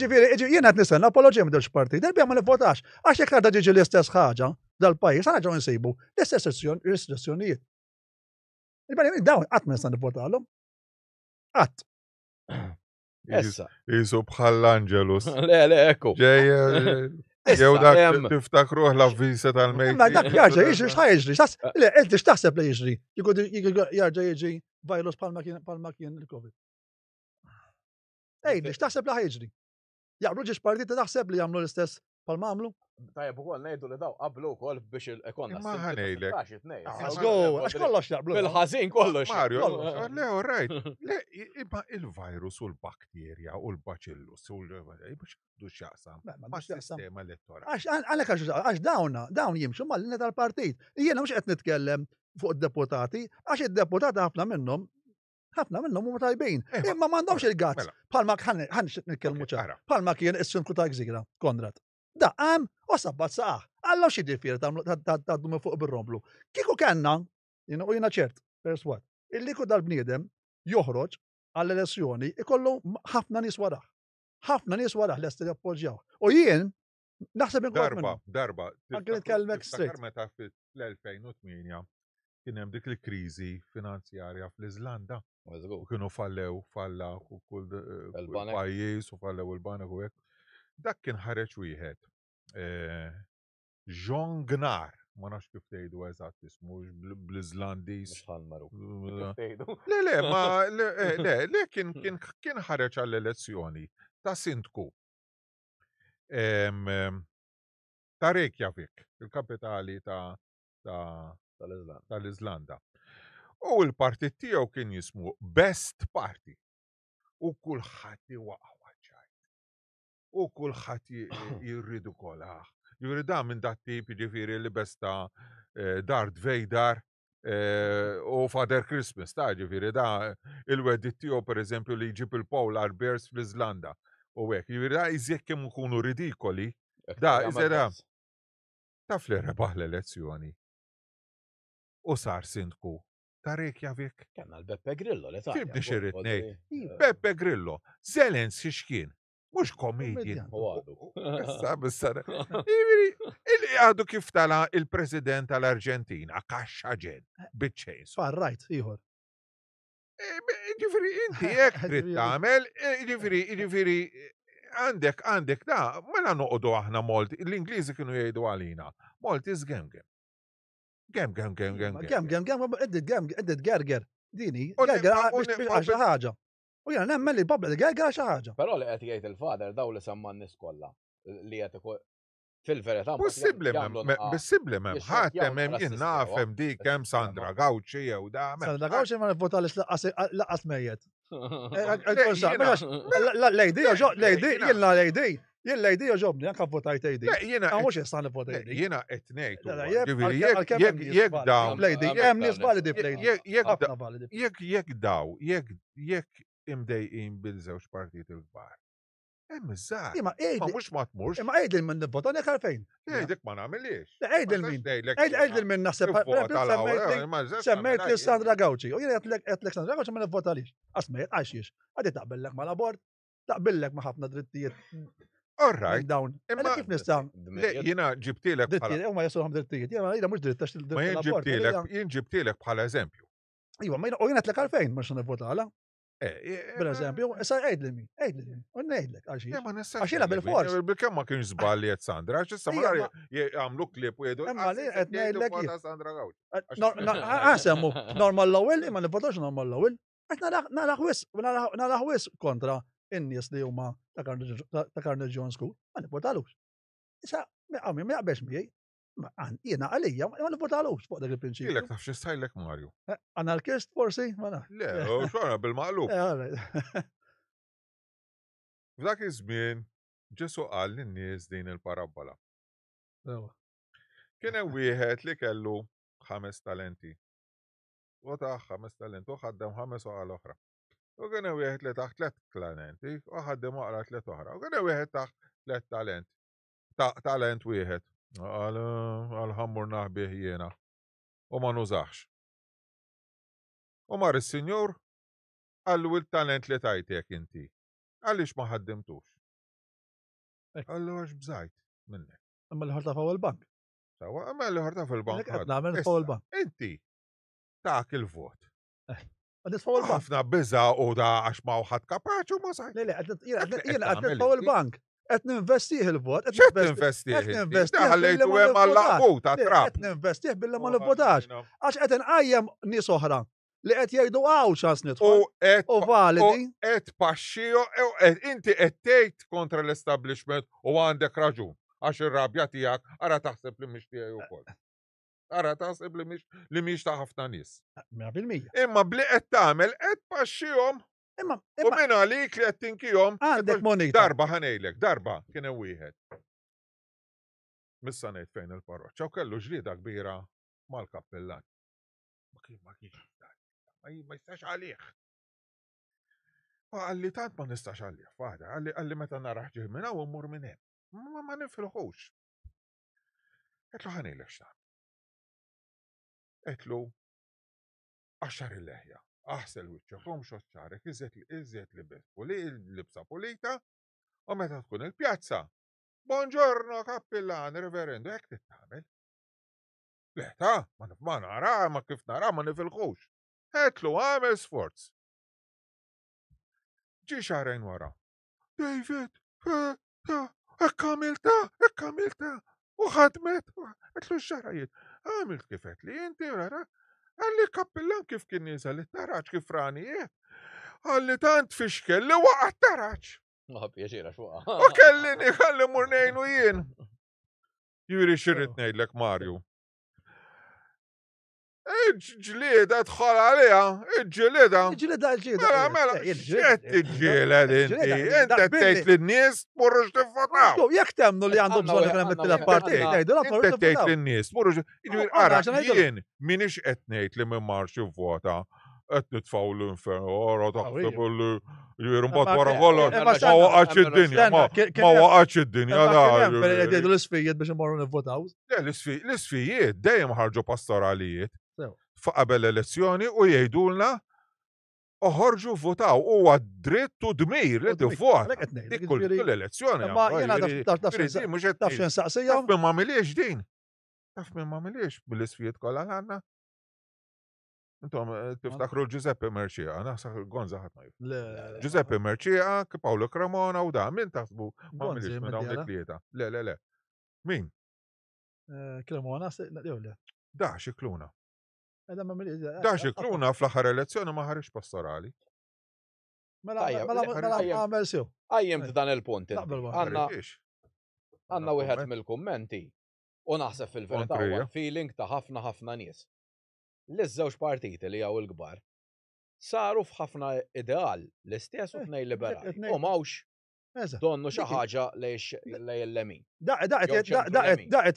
Ġifieri, jien qed nistenna apoloġija minn dawx partit, darbi ma nivvotax. Għax jekk għadha ġiġi l-istess ħaġa dal-pajjiż, ħa nerġgħu nsibu l-istess restrizzjonijiet. Il-bani dawn qatt ma nista' nivvotalhom. Qatt. Issa. Jisu bħall-Angelus. Le, le, ekku. Ġej, jew dak tiftakruh l-avvisa tal-mejt. Ma dak jarġa' jiġri x'ħa jiġri. Le, inti x'taħseb li jiġri? Kieku jarġa' jiġi virus bħalma kien bħalma kien il-Covid. Ej, x'taħseb li ħa jiġri? Jaqblu ġiex partiti taħseb li jagħmlu l-istess bħalma għamlu? Tajjeb ukoll ngħidu li daw qablu wkoll biex ikonna. Imma ħa ngħidlek. Għax kollox jaqblu. Fil-ħażin kollox. Mario, le, all right. Le, imma il-virus u l-bakterja u l-bacillus u l-biex għandu x'jaqsam ma' sistema elettorali. Għax għalhekk għax dawna, dawn jimxu mal-linja tal-partit. Jiena mhux qed nitkellem fuq id-deputati, għax id-deputati ħafna minnhom ħafna minnhom huma tajbin. Eh, Imma m'għandhomx il-guts. Mela. Palma ħan nitkellmu ċara. Palma kien is-sindku ta' Gżira, Konrad. Da qam u sabbat saqah. Allu xi ġifieri tgħaddu minn fuq bir-romblu. Kieku kellna, jiena u jiena ċert, perswad, illi kieku dal-bniedem joħroġ għall-elezzjoni ikollu ħafna nies warah. Ħafna nies warah lesti jappoġġjaw. U jien naħseb inkun Darba, darba. Anke nitkellmek straight. Meta fl-2008 kien hemm dik il-kriżi finanzjarja fl-Iżlanda. U kienu fallew, falla u kull eh, kull pajjiż u fallew il-banek u hekk. Dak kien ħareġ wieħed. Eh, Jean Gnar, ma nafx kif tgħidu eżatt ismu bl-Iżlandiż. Le, le, ma le, eh, le, le kien kien kien ħareġ għall-elezzjoni ta' sindku. Ta' Reykjavik, il-kapitali ta' tal-Iżlanda. U l-partit tiegħu kien jismu Best Party. U kulħadd iwaqgħu ċajt. U kulħadd jirridikolah. Jiġifieri dan minn dat tip jiġifieri li besta eh, Darth Vader eh, u Father Christmas ta' ġifieri da il-wedit tiegħu pereżempju li jġib il-Polar Bears fl-Iżlanda. U hekk, jiġifieri da iżjed kemm ikunu ridikoli, da iżjed taf li rebaħ l-elezzjoni u sar sindku ta' Reykjavik. Kellna l-Beppe Grillo li ta' Fimni xirrid ngħid. Beppe Grillo, Zelenski x'kien? Mhux comedian. Issa issa. Jiġifieri, il għadu kif tala il-President tal-Arġentina, kaxxa ġen, biċ-chainsaw. Farrajt, ieħor. Ġifieri, inti jekk trid tagħmel, ġifieri, ġifieri, għandek, għandek da, mela noqogħdu aħna Malti, l-Ingliżi kienu jgħidu għalina, Malti is gem gem. Gem gem gem gem. Gem gem gem, edit gem, edit gerger. Dini, gerger għal xi ħaġa. U jiena nemmen li l-poplu gerger għal xi ħaġa. Però li qed jgħid il-father daw li semma n-nies kollha li qed fil-verità. Possibbli possibbli m'hemm ħadd hemm hemm jien naf hemm dik hemm Sandra Gauci jew da. Sandra Gauci ma nivvota laqas mejjet. Lady, lady, jiena lady, jien lady joġobni, anka votajt AD. Jiena mhux issa nivvota AD. Jiena qed ngħid. Jekk daw. Lady, hemm nies validi f'lady. Jekk jekk daw, jekk jekk imdejqin bil-żewġ partiti l-kbar. Hemm iż-żgħar. Imma Ma mhux ma tmurx. Imma għid lil min nivvota nek għalfejn. Le dik ma nagħmilhiex. Le għid lil min. Għid lil min naħseb semmejt li Sandra Gauci. U jiena qed Sandra Gauci ma nivvotalix. Għax ma għax Għadi taqbellek mal-abort, taqbellek ma' ħafna drittijiet. All right. Dawn. Imma kif nista' Le jiena ġibtilek. Drittijiet, huma jasulhom drittijiet. Jiena jiena mhux dritt għax Ma jien ġibtilek, jien ġibtilek bħala eżempju. Iva, ma jiena u jiena tlek għalfejn ma nivvotala. Eh, eh, Per eżempju, issa għid li min, għid li min, u ngħidlek għal xiex. Ma nistax. Għax jiena bil-fors. Bil-kemm ma kienx żball li Sandra, għax issa ma jagħmlu klip u jgħidu. Imma li qed ngħidlek jien. Sandra Gawċ. Għasemmu, normal l-ewwel, imma nivvotax normal l-ewwel. Għax naraħ wis, naraħ wis kontra in-nies li huma ta' Carnegie John School, ma nivvotalux. Issa, għammi ma jaqbex miegħi, Jiena għalija, ma nivvotalux fuq dak il-prinċipju. Ilek taf x'istajlek Mario. Eh, anarkist forsi, ma naf. Le, xorra bil-maqlub. Eh, F'dak iż-żmien Ġesu qal lin-nies din il-parabbola. Kien hemm wieħed li kellu ħames talenti. U ta' ħames talenti u ħaddem ħames u għal oħra. U kien hemm wieħed li taħ tliet talenti u ħaddem oqra tliet oħra. U kien hemm wieħed taħ tliet talent. Ta' talent wieħed. Għal għal ħammur naħbih jiena. U ma nużax. U mar is-sinjur qallu il-talent li tajtek inti. Għaliex ma ħaddimtux? Qallu għax bżajt minnek. Imma l-ħor ta' fuq il-bank. Sawa, imma l-ħor ta' fil-bank. Qed nagħmel fuq il-bank. Inti tak il-vot. Eh. Qed nitfgħu il-bank. Ħafna biża u da għax ma ħadd kapaċi u ma saj. Le, le, jiena qed nitfgħu il-bank. Qed ninvestih il-vot. X'qed tinvestih? Qed ninvestih. Ħallejtu hemm għall-laqbu ta' trab. Qed ninvestih billi ma nivvotax. Għax qed inqajjem nies oħra li qed jgħidu hawn ċans nidħol. U validi. Qed paxxiju, inti qed tgħid kontra l-establishment u għandek raġun għax ir-rabja tiegħek ara taħseb li mhix tiegħi wkoll. Ara taħseb li mhix li mhix ta' ħafna nies. 100%. Imma bli qed tagħmel qed paxxihom. Imma u minn għalik li qed tinkihom. Għandek monita. Darba ħanejlek, darba kien hemm wieħed. Missa ngħid fejn il-parroċċa u kellu ġlieda kbira mal-kappellan. Ma kien ma kienx ma jistax għalih. Għalli tant ma nistax għalih, fada, għalli meta naraħ ġej minn hawn immur minn hemm. Ma ma nifilħux. Għedtlu ħa ngħidlek x'tagħmel. Għedtlu qaxxar il-leħja, aħsel wiċċek, omxot xagħrek, iżjed iżjed libes libsa pulita u meta tkun il-pjazza. Buongiorno kappillan, reverendo, hekk trid tagħmel. Le ta, ma nara, ma kif nara, ma nifilħux. Għedtlu għamel sforz. Ġi xahrejn wara. David, hekk għamilta, hekk għamilta, u ħadmet, għetlu xarajiet. Għamilt kif qed li inti, rara, għalli kappillan kif kien niżel it-taraġ kif rani jien. Għalli tant fixkel li waqa' t-taraġ. Ma pjaċira xwaqa. U kellini ħalli mur ngħinu jien. Juri xirrit ngħidlek Mario. Ġlieda tħol għaliha, ġlieda. Ġlieda, ġlieda. Mela, mela, x'qed tiġġieled inti? Inti qed tgħid lin-nies tmorrux tivvotaw. Jekk temnu li għandhom bżonn ikun hemm it-tielet partit, ngħidu la tmorrux tivvotaw. Tgħid lin-nies tmorrux. Jiġifieri ara, jien m'iniex qed ngħid li min marx jivvota qed nitfgħu l-infern, ora taħseb li jiġifieri mbagħad wara kollox ma waqgħatx id-dinja, ma waqgħatx id-dinja. Jgħidu l-isfijiet biex imorru nivvotaw. Le, l-isfijiet dejjem ħarġu pastoralijiet qabel l-elezzjoni u jgħidulna oħorġu votaw huwa dritt u dmir li tivvota. Dik kull elezzjoni. Ma jiena taf x'insaqsija. Taf min ma miliex din. Taf min ma miliex bil-isfijiet kollha għandna. Intom eh, tiftakru Giuseppe Merċieqa, naħseb Gonza ħadd ma jif. Giuseppe Merċieqa, Paolo Cremona u da, min taħsbu ma miliex minn dawn it-tlieta. Le, le, le. Min? Eh, Cremona, jew le. Da, xikluna. Eh, da, xikluna fl-aħħar elezzjoni ma ħareġ pastorali. Mela, mela, mela, għamel sew. Għajjem dan il-punt. Għanna wieħed mill-kummenti u naħseb fil-verità feeling ta' ħafna ħafna nies. li ż-żewġ partiti li hawn il-kbar saru f'ħafna ideal l-istess u eh, tnejn liberali. U m'hawnx donnu xi ħaġa lejn il-lemin. Da qed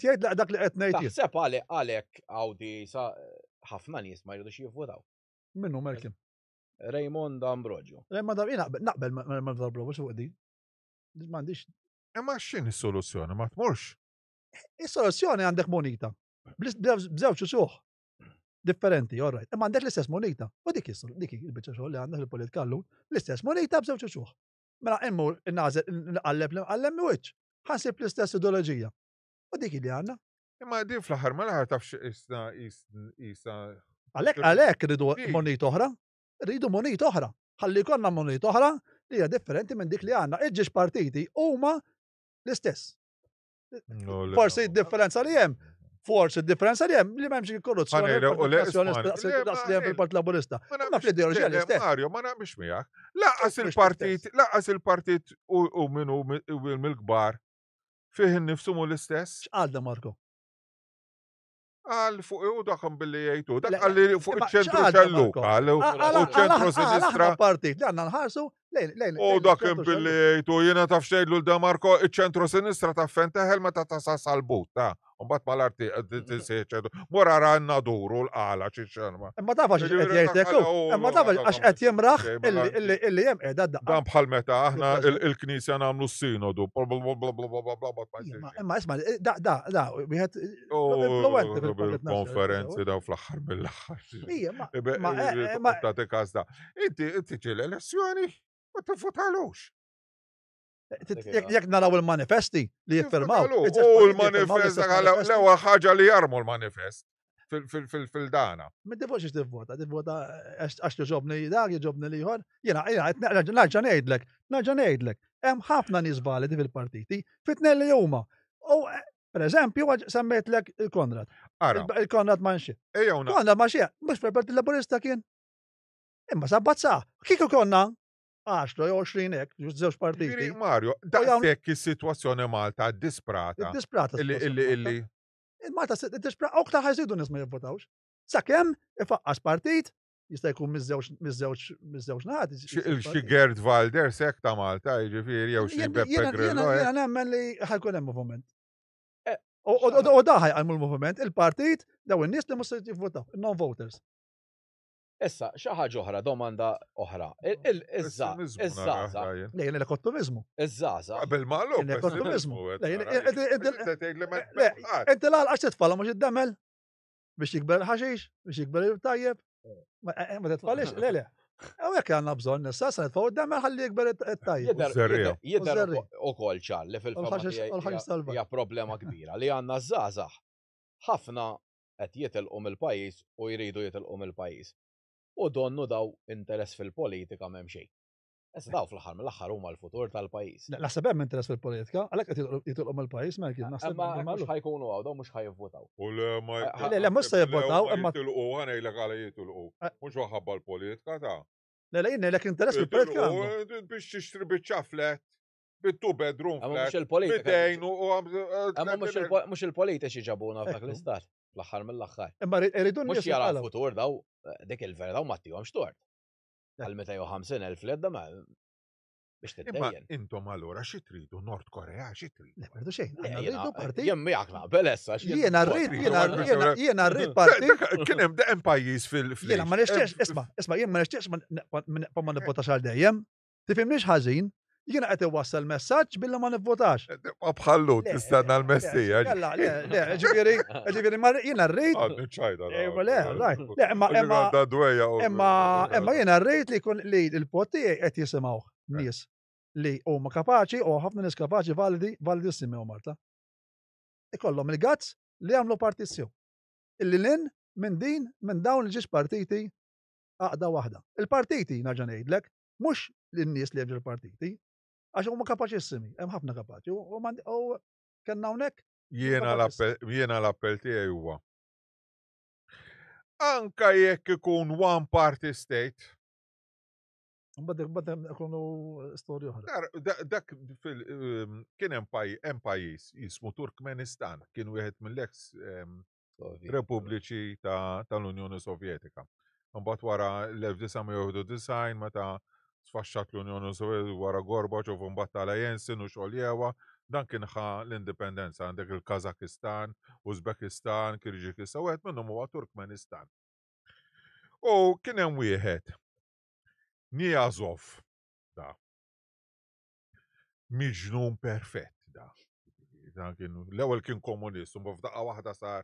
jgħid dak li qed ngħid. Taħseb għalhekk Audi sa ħafna nies ma jridux jivvotaw. Minnu Merkin? Raymond Ambrogio. Raymond Ambrogio, naqbel ma' Raymond Ambrogio fuq din. M'għandix. Imma x'inhi s-soluzzjoni ma tmurx? Is-soluzzjoni għandek monita. B'żewġ uċuħ differenti, all right. Imma għandek l-istess monita. U dik dik il-biċċa xogħol li għandek il-politika llum, l-istess monita b'żewġ uċuħ. Mela immur innażel nqalleb li nqalleb wiċċ. Ħansib l-istess ideoloġija. U dik li għandna. Imma din fl-aħħar mal-aħħar taf isna isa. Għalhekk għalhekk rridu monita oħra. Rridu monita oħra. Ħalli jkollna monita oħra li hija differenti minn dik li għandna. Il-ġiex partiti huma l-istess. Forsi d-differenza li hemm, forsi d-differenza li hemm li m'hemmx korruzzjoni. Daqs li hemm fil-Partit Laburista. Ma fl-ideoloġija l-istess. Mario, ma naqbix miegħek. Laqas il-partit, laqas il-partit u minnu mill-kbar fih innifsu mu l-istess. X'qal Marko? Għal fuq u dakom billi jgħidu, dak għalli fuq iċ-ċentru xelluk, għal u ċentru sinistra. Partit li għandna nħarsu lejn lejn. U dak billi jgħidu, jiena taf xejdlu l-Demarko, iċ-ċentru sinistra ta' fenteħel meta tasal sal-but, ta' Mbagħad mal-arti tisieċed, mur ara n-naduru l-qala xi xelma. Imma taf għax qed jgħid hekk, imma taf għax qed jimraħ illi hemm qiegħda daqqa. Dan bħal meta aħna il-Knisja nagħmlu s-sinodu. Imma isma' da da da wieħed influenti fil-Partit Konferenzi daw fl-aħħar mill-aħħar. Ma tagħti każ da. Inti inti ġiel elezzjoni ma tivvotalux. Jekk naraw il-manifesti li jiffirmaw. U l-manifest l-ewwel ħaġa li jarmu l-manifest. fil-dana. Ma tivvotax għax tivvota, tivvota għax jogħġobni dak, jogħġobni l-ieħor. Jiena, jiena, nerġa' ngħidlek, nerġa' ngħidlek, hemm ħafna nies validi fil-partiti, fit-tnejn li huma. U per eżempju, semmejtlek il-Konrad. Il-Konrad Manxie. Konrad Manxie, mhux fil-Partit Laburista kien. Imma sabbat sa, kieku konna 10 jew 20 hekk, żewġ partiti. Mario, daqshekk is-sitwazzjoni Malta disprata. Disprata. Illi illi illi. Malta disprata, u ktar ħajżidu nies ma jivvotawx. Sakemm ifaqqas partit, jista' jkun miż-żewġ miż-żewġ miż-żewġ naħat. Xi Gerd Walder sek ta' Malta, jiġifieri jew xi Beppe Grillo. Jiena nemmen li ħajkun hemm moviment. Eh, u da ħajqajmu l-moviment, il-partit, daw in-nies li mhux se jivvotaw, non-voters. Issa, xi ħaġa oħra, domanda oħra. Iż-żaza. Le, l-ekottumizmu. Iż-żaza. Qabel ma l L-ekottumizmu. Inti l-għalqa titfala mhux id-demel biex jikber il-ħaxix, biex jikber il-tajjeb. Ma eh, titfalix, le, le. Għawek għanna bżon, nissa se nitfaw id-demel ħalli jikber it-tajjeb. Jidher ukoll ċar li fil-fatt hija problema kbira li għandna żgħażagħ ħafna qed jitilqu mill-pajjiż u jridu jitilqu mill-pajjiż. U donnu daw interess fil-politika m'hemm xejn. Issa daw fl-aħħar mill-aħħar huma l-futur tal-pajjiż. Naħseb hemm interess fil-politika, għalhekk qed jitilqu mill-pajjiż ma kien naħseb. Imma mhux ħajkunu hawn, daw mhux ħajvvotaw. U le ma Le, le mhux se jivvotaw, imma jitilqu ħanejlek għala jitilqu. Eh. Mhux waħabba l-politika ta' Le, le, jien ngħidlek interess fil-politika. Biex tixtri biċċa flet bit-two bedroom flat. Mhux il-politika. u Imma mhux il-politiċi ġabuna f'dak l-istat fl-aħħar mill-aħħar. Imma rridu mhux jara l-futur daw dik il-vera daw ma tihomx tort. Għal 250,000 fl ma biex tiddejjen. Intom allura xi tridu Nord Korea xi tridu? Le rridu xejn, rridu partit. Jien miegħek naqbel issa. Jiena rrid, jiena rrid partit. Kien hemm hemm pajjiż fil Jiena ma nixtieqx, isma' isma' jien ma nixtieqx ma nivvotax għal dejjem. Tifhimniex ħażin, jiena qed iwassal messaġġ billi ma nivvotax. Tibqa' bħallu tistenna l-messija. Le, le, ġifieri, ġifieri ma jiena rrid. Eh, le, le, imma imma imma imma jiena rrid li jkun li l-pot tiegħi qed jisimgħu eh. nies li huma kapaċi u ħafna nies kapaċi validi validissimi u Malta. Ikollhom il-gazz li jagħmlu partizzjon. Illi lin minn din minn dawn il-ġiex partiti għaqda waħda. Il-partiti, nerġa' ngħidlek, mhux lin-nies li hemm ġol-partiti, għax huma kapaċissimi, hemm ħafna kapaċi, u kellna hawnhekk. Jiena l-appell tiegħi huwa. Anka jekk ikun one party state, Mbagħad ikunu storja oħra. Dak ehm, kien hemm pajjiż jismu Turkmenistan, kien wieħed mill-eks ehm, repubbliċi tal-Unjoni Sovjetika. Mbagħad wara l-1991 meta sfaxxat l-Unjoni Sovjetika wara Gorbachev u mbagħad tala Jensen u xogħol dan kien ħa l-indipendenza għandek il-Kazakistan, Uzbekistan, Kirġikistan, wieħed minnhom huwa Turkmenistan. U kien hemm wieħed Niazov da miġnun perfett da. Dan kien l-ewwel kien komunist, u f'daqqa waħda sar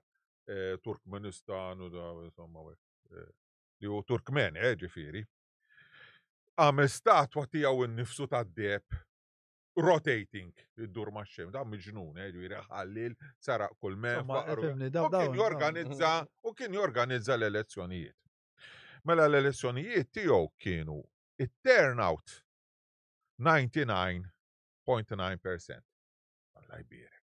eh, Turkmenistan u da insomma eh, li hu Turkmen, eh, ġifieri. Għamel statwa tiegħu nnifsu tad-deb rotating iddur ma' xejn, da miġnun, eh, ġifieri ħallil, saraq kull men, u kien jorganizza u kien jorganizza l-elezzjonijiet. Mela l-elezzjonijiet tiegħu kienu it-turnout 99.9%. Alla jbierek.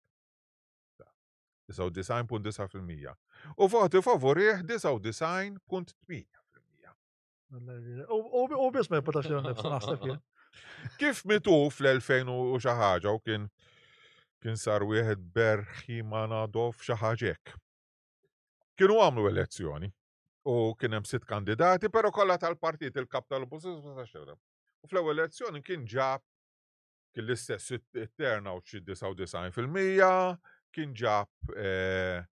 99.9%. U voti favorih 99.8%. U biss ma jibqax nifsu naħseb jien. Kif mitu fl-2000 u xi ħaġa u kien kien sar wieħed Berħimanadov xi ħaġa hekk. Kienu għamlu elezzjoni u kien hemm sitt kandidati, però kollha tal-partit il-kap tal-oppożizzjoni ma sax U fl-ewwel elezzjoni kien ġab kien l-istess it-turnout xi 99%, kien ġab 8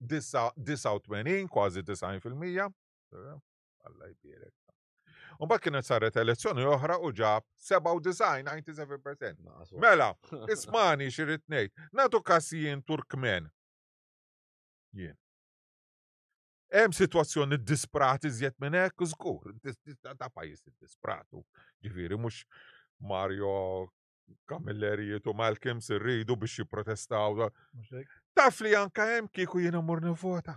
89 kważi 90%. Alla jbierek. U mbagħad kienet saret elezzjoni oħra u ġab 97, 97%. Mela, ismani xi ngħid. Nagħtu każ jien Turkmen. Jien. Hemm sitwazzjoni disprat iżjed minn hekk, żgur, ta' pajjiż dispratu. Ġifieri mhux Mario Camillerijiet u Malcolm irridu biex jipprotestaw. Taf li anka hemm kieku jiena mur nivvota.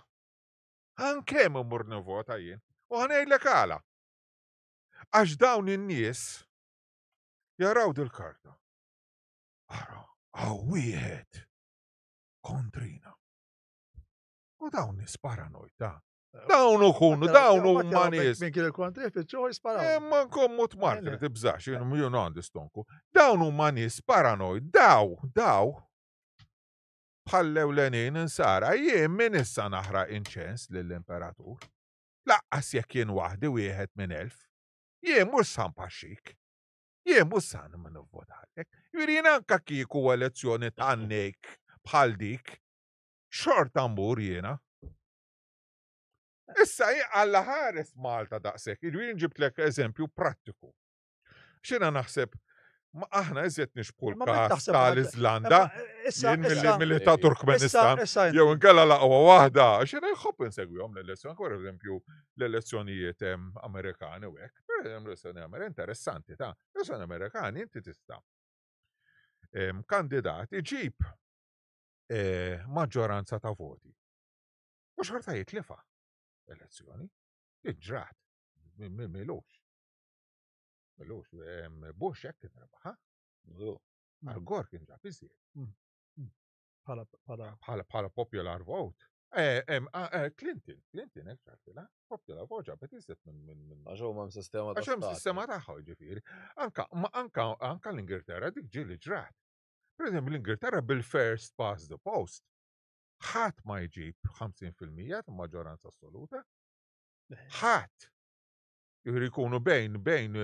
Anke immur nivvota jien. U ħa ngħidlek għala. Għax dawn in-nies jaraw dil-karta. Ara, hawn wieħed kontrina. U dawn nies paranoid ta' Dawn ukunu, dawn huma nies. Min kien il-kontri fiċċu jisparaw. Imma nkommu tmartri tibżax, jien għandi stonku. Dawn huma nies paranoid, daw, daw bħall-ewlenin insara, jien minn issa naħraq inċens lill-imperatur. Laqqas jekk jien waħdi wieħed minn elf. Jien mhux sa npaxxik. Jien mhux sa nivvotalek. Jiġifieri jien anke kieku elezzjoni tan-nejk bħal dik, xorta mmur jiena. Issa Alla ħares Malta daqshekk, jiġifieri ġibtlek eżempju prattiku. Xina naħseb ma aħna iżjed nixbħu l-każ tal-Iżlanda jien milli ta' Turkmenistan jew inkella l-aqwa waħda xina jħobb insegwihom l-elezzjoni, per eżempju l-elezzjonijiet Amerikani u hekk. Per eżempju l-elezzjoni Amerikani interessanti ta' l-elezzjoni Amerikani inti tista' kandidat iġib eh, maġġoranza ta' voti. U xorta jitlifa elezzjoni. Iġrat, milux. Milux, Bush hekk kien rebaħa. Al Gore kien ġab iżjed. Mm, mm. Bħala popular vote. Eh, eh, Clinton, Clinton hekk ġartila, popular vote ġabet iżjed minn minn minn. Għax huma sistema Għax hemm sistema tagħha ġifieri. Anka anka anka l-Ingilterra dik ġieli ġrat. Per eżempju l-Ingilterra bil-first past the post ħadd ma jġib 50% ta' maġġoranza assoluta. Ħadd. Jiġifieri jkunu bejn bejn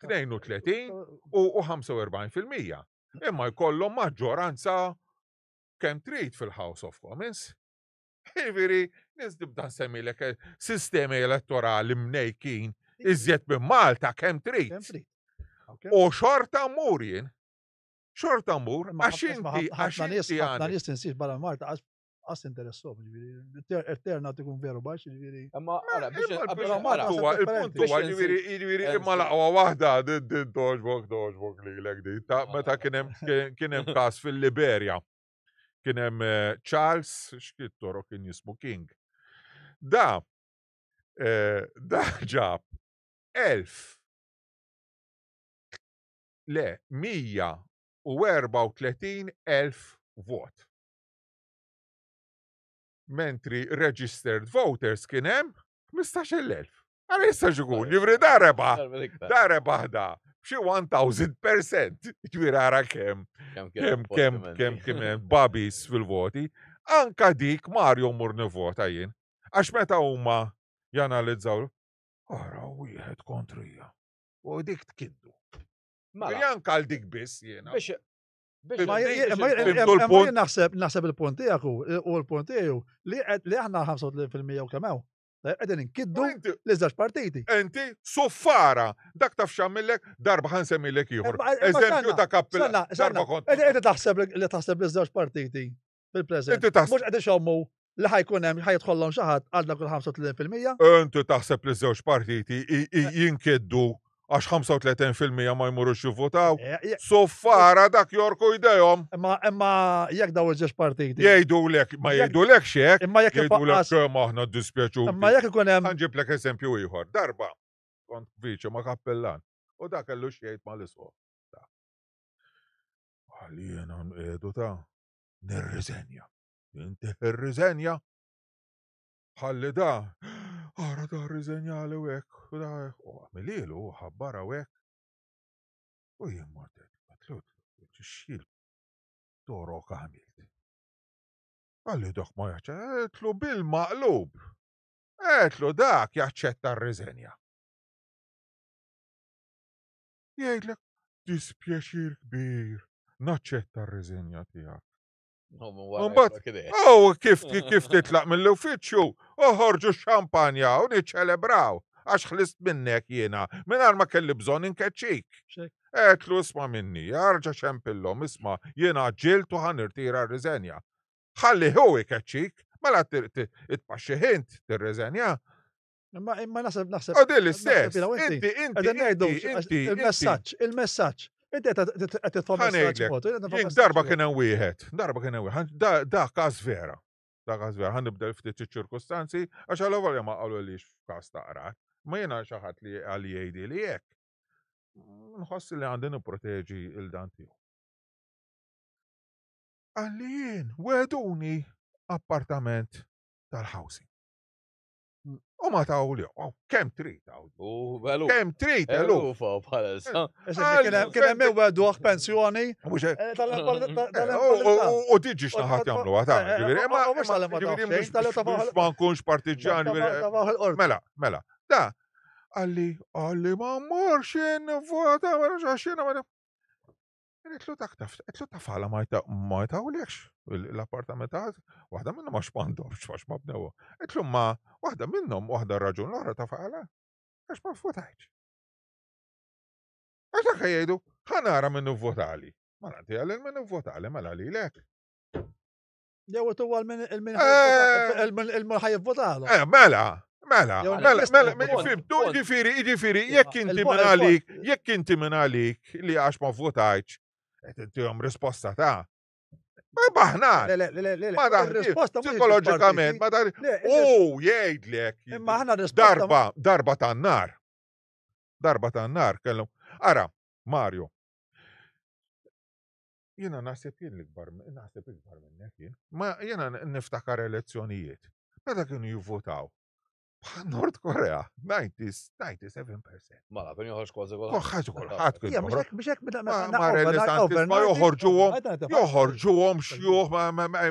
32 eh, u 45%. Imma jkollhom maġġoranza kemm trid fil-House of Commons. Jiġifieri nies nibda nsemmilek eh, sistemi elettorali mnejkin iżjed minn Malta kemm trid. U xorta mmur jien. Xorta mmur, għax inti, għax inti. Ħafna nies tinsiex barra Malta għas interessom, ġifieri, il-terna tkun veru baxx, ġifieri. Imma ara, biex huwa il-punt huwa ġifieri, ġifieri imma l-aqwa waħda din toġbok toġbok lilek din ta' meta kien hemm kien hemm każ fil-Liberja. Kien hemm eh, Charles x'kien toro kien jismu King. Da eh, da ġab elf le 134,000 vot. Mentri registered voters kien hemm 15,000. Għara jista' ikun, ġifri da rebaħ, da rebaħ da, b'xi 1000%, ġifri ara kemm, kemm, kemm, kemm, kemm, babis fil-voti, anka dik Mario mur nivvota jien. Għax meta huma janalizzaw, ara wieħed kontrija. U dik tkiddu. Mela. Anka għal dik biss jiena. Ma jien naħseb naħseb il-punt tiegħek u l-punt tiegħu li li aħna 35% u kemm hawn. Qegħdin inkiddu li żewġ partiti. Inti suffara dak taf x'għamillek darba ħa nsemmilek ieħor. Eżempju ta' kappilla. Darba kont. Qegħdin taħseb li taħseb li żewġ partiti fil-preżent. Inti taħseb. Mhux qed ixommu li ħajkun hemm ħajidħollhom xi ħadd għal dak il-35%. Inti taħseb li żewġ partiti jinkiddu għax 35% ma jmurux jivvotaw. Eh, eh, Soffara dak jorku jdejhom. Imma imma jekk daw iż-żewġ partiti. Jgħidulek, ma jgħidulek xek. Imma jekk jgħidulek kemm aħna dispjaċu. Imma jekk ikun hemm. Ħanġiblek eżempju ieħor. Darba kont viċi ma' kappellan u dak kellu xejn ma' l-isqof. Għalina nqiegħdu ta' nirriżenja. Inti irriżenja. Ħalli da, ara da rriżenjali u hekk, u da u għamililu u ħabbara u hekk. U jien mort għedtlu, xil torok għamilt. Għalli dak ma jaċċetta, bil-maqlub. Għedtlu dak jaċċetta r-riżenja. Jgħidlek, dispjaċir kbir, naċċetta r-riżenja tiegħek. Mbagħad, oh, kif kif titlaq mill-uffiċċju, oħorġu xampanja u niċċelebraw għax ħlist minnek jiena mingħajr ma kelli bżonn inkeċċik. Għedtlu isma' minni, arġa' ċempillhom isma' jiena ġilt u ħanirtira r-riżenja. Ħalli hu ikeċċik, mela tpaxxi int tirriżenja. Imma imma naħseb naħseb. U din l-istess. Inti inti inti il-messaġġ, il-messaġġ. Inti qed titfa' messaġġ mod. Jien darba kien hemm wieħed, darba kien hemm wieħed, da każ vera. Da każ vera, ħa nibdel ftit iċ-ċirkustanzi, għax għal ma qalulix f'każ ta' qrat. Ma jiena xi ħadd li għal jgħidi li hekk. Nħoss li għandi nipproteġi il dan tiegħu. Għalli jien weduni appartament tal-housing. U ma taw li, oh, kem trid taw. U velu. Kem trid, elu. Bħalissa. Kien hemm iwegħduh pensjoni. Eh, eh, u diġi x'naħat jagħmlu għata. Eh, Ġifieri, ma ma nkunx partiġġan. Mela, mela. Da, għalli, għalli ma mmorx vota, ma nafx ma Għetlu dak taf, għetlu taf għala ma jtawlekx l-appartament ta' waħda minnhom għax m'għandhomx għax ma bnew. Għetlu ma waħda minnhom waħda raġun l-oħra taf għala għax ma votajtx. Għax dak jgħidu, ħanara minnu votali. Ma nagħti għal minnu votali mela lilek. Jew huwa il-min ħaj jivvotalu. Eh, mela, mela, mela, mela, fimtu, ġifiri, ġifiri, jekk inti minn għalik, jekk inti minn għalik li għax ma votajċ, qed intihom risposta ta' Ma baħna. Le, le, le, le, Ma risposta psikoloġikament, ma dar. U jgħidlek. Imma aħna risposta. Darba, darba tan-nar. Darba tan-nar kellhom. Ara, Mario, Jiena naħseb jien l-ikbar, naħseb ikbar minnek jien. Ma jiena niftakar elezzjonijiet. Meta kienu jivvotaw? Bħal Nord Korea, 97%. Mela, kien joħroġ kważi kulħadd. Kulħadd kulħadd kien joħroġ. Biex hekk meta ma ma joħorġuhom, joħorġuhom xjuħ ma ma ma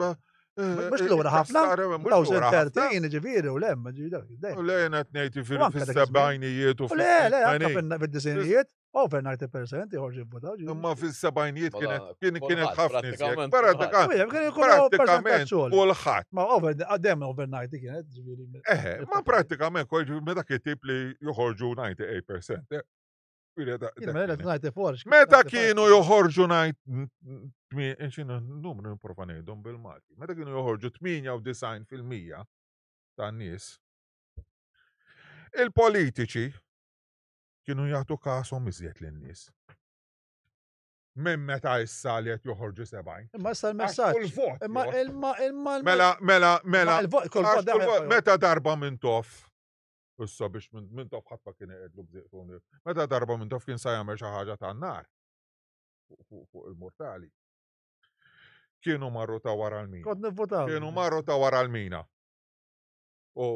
ma Mux l-ura ħafna, 2013 ġifiri u lem, ġifiri. U le jena t-nejt ġifiri fil-sebajnijiet u fil Le, le, anka fil-disinijiet, over 90% joħorġu jivvotaw. Imma fil-sebajnijiet kienet ħafna iżjed. Pratikament kulħadd. Ma over, għaddem over 90 kienet ġifiri. Eħe, ma pratikament kol meta kien li joħorġu 98%. Meta kienu joħorġu numru nipprova ngħidhom bil-Malti. Meta kienu joħorġu 98% tan-nies, il-politiċi kienu jagħtu kasom iżjed lin-nies. Minn meta issa li qed joħorġu 70. Imma issa l-messaġġ. Imma imma imma Mela mela mela. Meta darba minn tof Issa biex minn tof ħadd ma kien iqedlu bżieq Meta darba minn tof kien sa jagħmel xi ħaġa tan-nar fuq il-mortali. Kienu marru ta' wara l-mina. Kont nivvotaw. Kienu marru ta' wara l-mina. U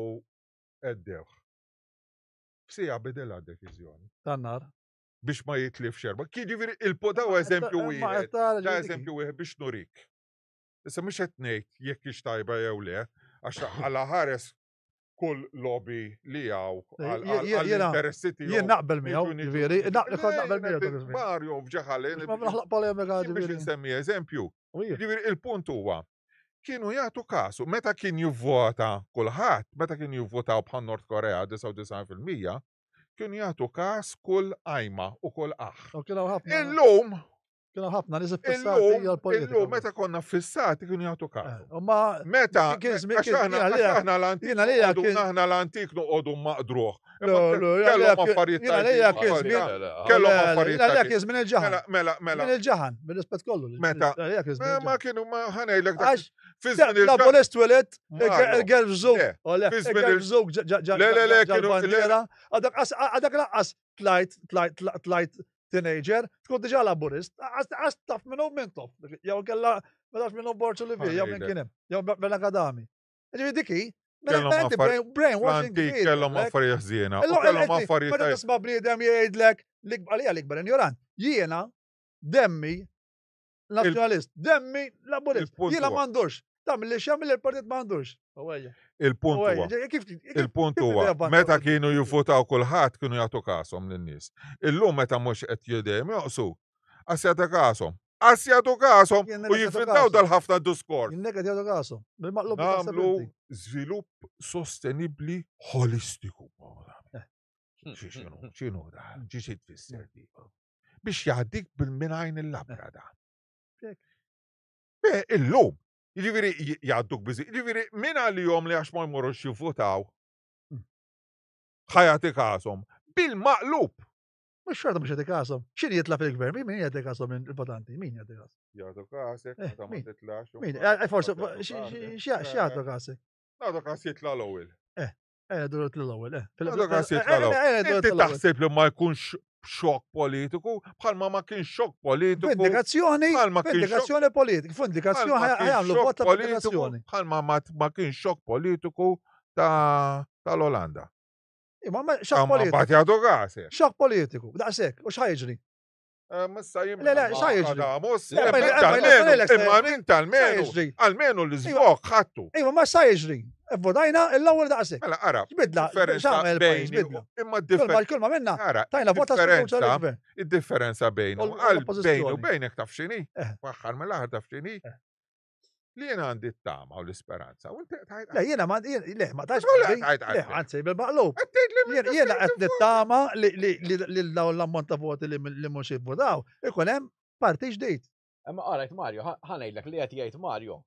eddewh. F'sija bidilha deċiżjoni. Tan-nar. Biex ma jitlifx erba. Jiġifieri il-podaw eżempju wieħed. Da eżempju wieħed biex nurik. Issa mhux qed ngħid jekk hix tajba jew le, għax għala ħares kull lobby li għaw għall-interessi tiegħu. Jien naqbel miegħu, ġifieri, naqbel naqbel miegħu. Mario fġaħalin. Ma naħlaq polemika ġifieri. Biex insemmi eżempju. Ġifieri il-punt huwa kienu jagħtu kasu meta kien jivvota kulħadd, meta kien jivvotaw bħal Nord Korea 99%, kienu jagħtu każ kull għajma u kull aħ. Illum Kienu ħafna nies iffissati għall-politika. Illum meta konna fissati kienu jagħtu każ. Eh, ma meta aħna l-antik aħna l-antik noqogħdu maqdruh. Kellhom affarijiet Kellhom affarijiet. Għalija kien żmien il-ġaħan. Mela, mela. Minn il-ġaħan, bil-rispett kollu. Meta. Ma kienu ma ħanejlek dak. Fi żmien il Laburist tweled, il-Gelfżug. Il-Gelfżug Le, le, le, kienu. Għadak laqqas tlajt, tlajt, tlajt teenager, tkun diġà laburist, għas taf minnu minn tof, jew kella ma tafx minnu borċu li jew minn kien hemm, jew Bella Kadami. Ġifieri diki, Mela inti brainwashing. Kellhom affarijiet ħżiena. Kellhom affarijiet. Meta tisma' bniedem jgħidlek għalija l-ikbar injorant. Jiena demmi Nazzjonalist, demmi laburist. Jiena m'għandux. Tagħmel li x'jagħmel il-partit m'għandux. Il-punt huwa. Il-punt huwa meta kienu jivvotaw kulħadd kienu jagħtu kasom lin-nies. Illum meta mhux qed jidejjem joqsu, qas jagħtu kasom. Qas jagħtu kasom u jivvintaw dal-ħafna diskors. Jinneka jagħtu kasom. Bil-maqlub nagħmlu żvilupp sostenibbli holistiku. Eh. X'inhu x'inhu da? Xi tfisser di? Biex jgħaddik bil-minajn il-labra da. Be, illum, jiġifieri jgħadduk biżi, jiġifieri min għalihom li għax ma jmorrux jivvutaw, hmm. ħajati kasom, bil-maqlub. Mux xorta mux jagħti kasom. X'in jitla fil-gvern, min jagħti kasom il-votanti, min jagħti kasom? Jagħtu kasek, Eh, meta ma min? titlax. Min? Eh, Forse, x'jagħtu kasek? Jagħtu kas jitla l-ewwel. Eh, duret l-ewwel, eh. Jagħtu kas jitla l-ewwel. Inti taħseb li ma jkunx xokk politiku, bħalma ma kienx xokk politiku. Vindikazzjoni, Bħalma kien xokk vindikazzjoni politika, vindikazzjoni bħalma kien ħajamlu xokk vot ta' politiku, vindikazzjoni. bħalma ma ma kien xokk politiku ta' tal-Olanda. Imma ma xokk Ma politiku. bat jagħtu kasek. Xokk politiku, daqshekk, u x'ħajġri? Missa jim. Le, le, xa jiġri? Adamus, Le, imma ma- int ma- almenu, ma- imma int almenu, Xa jiġri? almenu l-iżvok ħattu. Iva, ma sa jiġri. Votajna l-ewwel daqshekk. Mela, ara, X'bidla, differenza x'għamel il-pajjiż, bejni bidla. u- imma Kulma differenza. kulma minna, Ara, tajna vota sfiduċa differenza, lill-gvern. id-differenza bejn U u għal bejn u l-oppożizzjoni. bejnek taf x'inhi, Eh. f'aħħar mill-aħħar taf x'inhi. Eh. Li jiena għandi t-tama u l-isperanza. U inti tgħid Le, jiena ma jien- le, ma tax. Le, qalbi. tgħid Le, qalbi. anzi, bil-maqlub. Qed tgħid li Jien- Jiena qed nittama li li li li dawn l-ammont ta' voti li li mhux jivvotaw, ikun hemm parti ġdid. Imma qarajt Mario, ħa ngħidlek li qed jgħid Mario.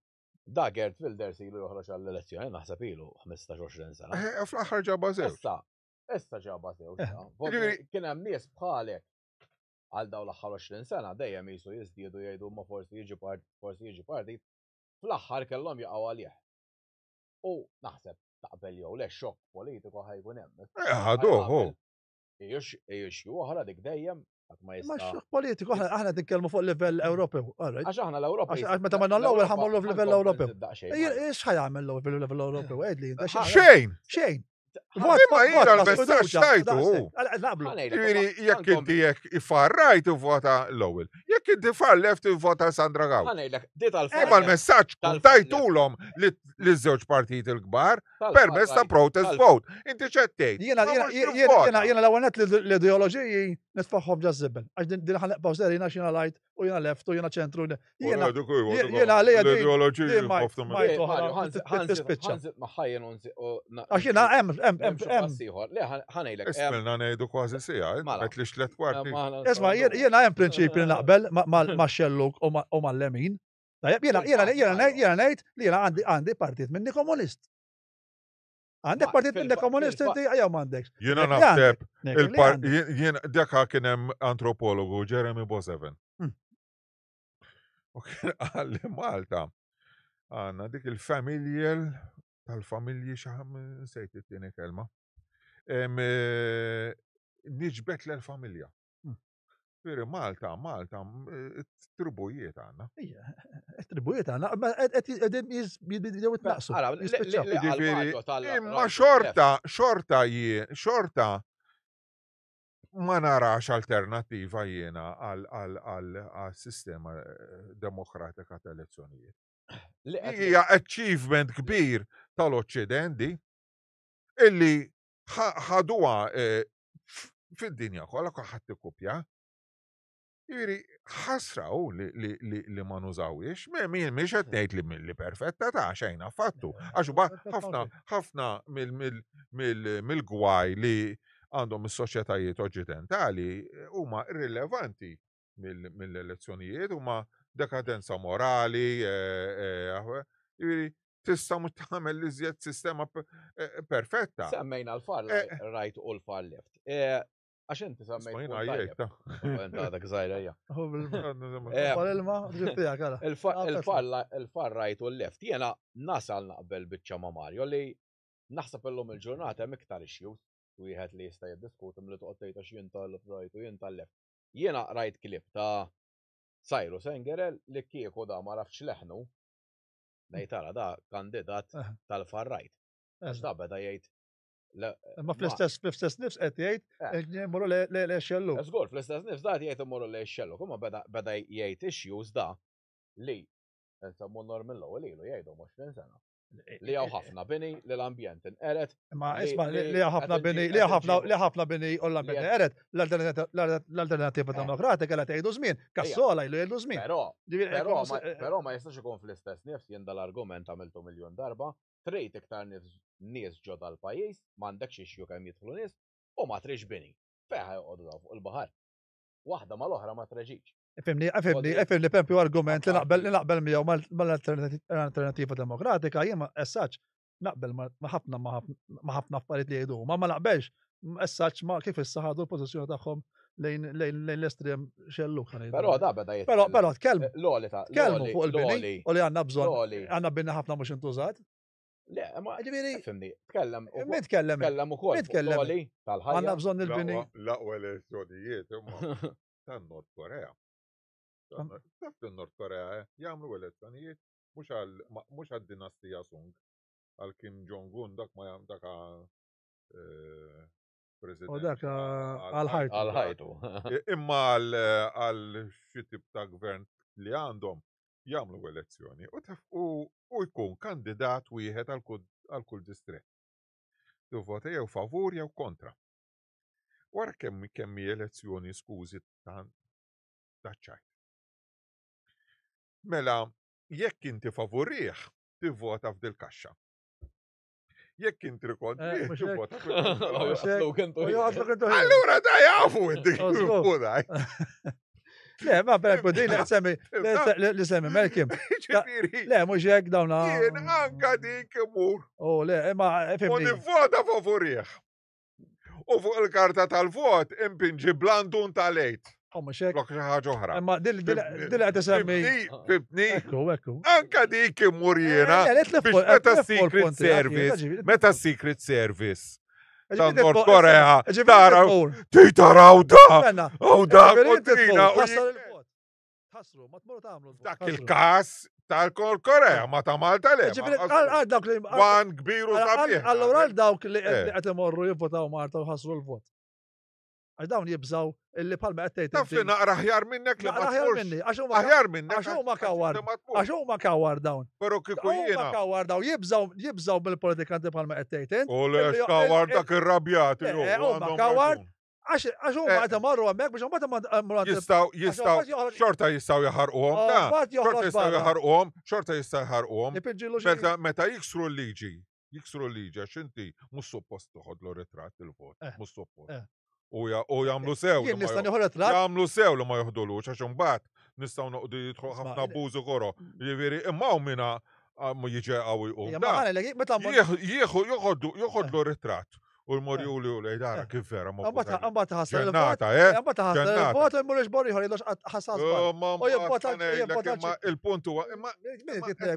Da Gert Wilders ilu joħroġ għall-elezzjoni, naħseb ilu 15-20 sena. Eh, Fl-aħħar ġaba żewġ. Issa, issa ġaba żewġ. Eh. Jiġifieri- Kien hemm nies bħalek għal dawn l-aħħar 20 sena dejjem jisu jiżdiedu jgħidu ma forsi jiġi part, forsi jiġi partit. Fl-aħħar kellhom jaqgħu għalih. U naħseb taqbel jew le xokk politiku ħajkun hemm. Eh, ħaduh, hu. Ijux ijux oħra dik dejjem qatt ma Ma jista' xokk politiku, aħna aħna nitkellmu fuq livell Ewropew, all right. Għax aħna l-Ewropa. Għax- għax meta ma l-ewwel ħammorru f'livell Ewropew. X'ħa jagħmel l-ewwel fil-livell Ewropew? Għidli inta x'ħa- Xejn! Xejn. Imma jiena ta' l-messaġġ sfiduċa, tajtu, hu. daqshekk. Naqblu. Jiġifieri jekk inti jekk ifar right ivvota l-ewwel. Jekk inti far left ivvota Sandra Gawd. Ħanejlek, di tal-far. Imma l-messaġġ kun tal-far tajtulhom li ż-żewġ partiti l-kbar permezz ta' protest vote. Inti ċettejt. Jiena Ma jiena mhux jiena nivvota. jiena jiena l-ewwel nett li l-ideoloġiji nitfaħħom ġa żibel. Għax din din ħanqbgħu ser jiena x'jiena lajt u jiena left u jiena ċentru. Jiena jiena għalija din- l-ideoloġiji din ma- ħafna ma- oħra, tispiċċa. Ħanżit maħħajjen Għax jiena hemm hemm hemm hemm. Le, ħanejlek. Ismilna ngħidu kważi sija, Mela. qed li xtlet kwarti. Isma' jiena hemm prinċipji li naqbel ma' xelluk u ma' mal-lemin. Tajjeb, jiena jiena jiena ngħid jiena ngħid li jiena għandi għandi partit minni komunist. Għandek Ma, partit fil- minni komunist fil- inti jew m'għandekx. Jiena Nek li naħseb għandek, nek li il-par għandek. jien jien- daka kien hemm antropologu Jeremy Boseven. U kien qal li Malta għandna dik il-familial tal-familji xaħam nsejt it-tieni kelma. Em, eh, Niġbet l-familja. Veri Malta, Malta, m- eh, tribujiet għandna. Ija, Attribujiet għandna, ma qed qed qegħdin jibdew jitnaqsu. jispiċċaw. Jiġifieri, Imma xorta, xorta jien, xorta ma narax alternativa jiena għal sistema eh, demokratika ta' elezzjonijiet. Hija achievement kbir tal-Oċċident di illi ħa- ħaduha eh, f- fid-dinja kollha kulħadd ikkupja. Jiġifieri ħasra hu li, li, li, li ma nużawiex, mhix qed ngħid li li perfetta ta' xejn affattu. Għax ba ħafna ħafna mill-gwaj li għandhom is-soċjetajiet oċċidentali eh, huma irrilevanti mill-elezzjonijiet, huma dekadenza morali, eh, eh, jiġifieri tista' mhux tagħmel iżjed sistema eh, perfetta. Semmejna l-far Eh. right u l-far left. Eh, Għax inti semmejt. Smajna punt jgħid tajjeb. Inta għadek żgħira hija. Eh, Pal ilma, ġib tiegħek ara. Il-far right u l-left. Jena nasal naqbel biċċa ma' Mario li naħseb illum il-ġurnata hemm iktar issues wieħed li jista' jiddiskuti milli toqgħod tgħid għax jien tal-right u jien tal-left. Jiena rajt klip ta' Cyrus Engerel li kieku da ma rafx leħnu ngħid tara da kandidat Eh. tal-far right. Għax da beda jgħid Imma fl-istess fl-istess nifs qed jgħid Eh. mmorru le le xellu. Żgur, fl-istess nifs da jgħid immorru lejn xellu, imma beda beda jgħid issues da li nsemmu norm mill-ewwel ilu jgħidhom 20 sena. Li hawn ħafna bini li l-ambjent inqeret. Imma li- isma' li li li ħafna qed bini inġi- li qed ħafna inġibu- li ħafna bini u l-ambjent qed- qeret l-alternativa Eh. demokratika li tgħidu żmien, kassola ilu jgħidu żmien. Però, Ġifieri, però ekku, ma, eh, però ma jistax ikun fl-istess nifs jien dal-argument għamiltu miljon darba, trid iktar nifs nies ġo dal-pajjiż, m'għandekx issue kemm jidħlu nies u ma trix bini. Fejn ħajqogħdu daw fuq il-baħar. Waħda mal-oħra ma treġiġ. Ifimni, ifimni, ifimni, pempju argument li naqbel li naqbel miegħu mal-alternativa demokratika jien ma essaċ naqbel ma ħafna ma ħafna affarijiet li jgħidu, ma ma naqbelx essaċ ma kif issa ħadu l-pożizzjoni tagħhom lejn l-estrem xelluk ħa ngħidu. Però da beda jitkellem. Però però tkellmu. L-għoli ta' Tkellmu fuq il-bini u li għandna bżonn għandna bini ħafna mhux intużat. Le, ma ġifieri. Fimni, tkellem. Min tkellem? Tkellem ukoll. Min tkellem? Tal-ħajja. Għandna bżonn il-bini. L-aqwa elezzjonijiet imma tan-Nord Korea. Taf nord Korea eh, jagħmlu elezzjonijiet mhux għad-dinastija Sung, għal Kim Jong-un dak ma dak eh, president. U dak għal ħajtu. Għal ħajtu. Imma għal xi tip ta' gvern li għandhom jagħmlu elezzjoni u taf u jkun kandidat wieħed għal kull distrett. Tivvota jew favur jew kontra. Wara kemm kemm elezzjoni skużi ta' ċajt. Mela, jekk inti favurih, tivvota f'dil kaxxa. Jekk inti kontrih, tivvota f'dil Allura da jafu inti daj. Le, ma per din li semmi li semmi Melkim. Le, mhux hekk dawna. Jien anka dik imur. Oh, le, imma fimni. U nivvota favurih. U fuq il-karta tal-vot impinġi blandun tal-għid. U mhux hekk. Flok xi ħaġa oħra. Imma dil qed isemmi. Fibni. Ekku, ekku. Anka dik immur jiena. Eh, biex meta Secret Service, meta Secret Service ta' Nord Korea taraw, ti taraw da, u da, kontrina. Tħassru, ma tmorru tagħmlu. Dak il-każ tal-Korea, ma ta' Malta le. Għal dawk li. Wan kbir u sabiħ. Allura għal dawk li eh. qed imorru jivvotaw Malta u ħassru l-vot. Għax dawn jibżaw illi palma qed tgħid. Taf li naqra aħjar minnek li ma aħjar minni, għax huma aħjar minnek. Għax huma kawar. Għax huma kawar dawn. Però kieku jiena. Huma kawar dawn jibżaw jibżaw mill-politikanti palma qed tgħid. U le kawar dak irrabjati. Eh, huma kawar Għax huma eh. qed imorru hemmhekk biex imbagħad imorru Jistgħu jistgħu xorta jistgħu jaħarquhom. Oh, xorta jistgħu jaħarquhom, xorta jistgħu jaħarquhom. Meta meta jiksru l-liġi, jiksru l-liġi għax inti mhux suppost toħodlu ritratt il-vot, eh. mhux suppost. Eh. U jagħmlu sew. Jien nista' nieħu ritratt. Jagħmlu sew li ma joħdulux għax imbagħad nistgħu noqogħdu jidħlu ħafna abbużu koro. Jiġifieri imma hawn mina jiġi qawwi jqum. Jieħu joħodlu ritratt U l-morjuli u l-ejdara eh. kif vera ma Mbagħad ħassar il-vot. Eh? Mbagħad ħassar il-vot u jmur ixbor ieħor jgħidux ħassar. U jivvota imma il-punt huwa imma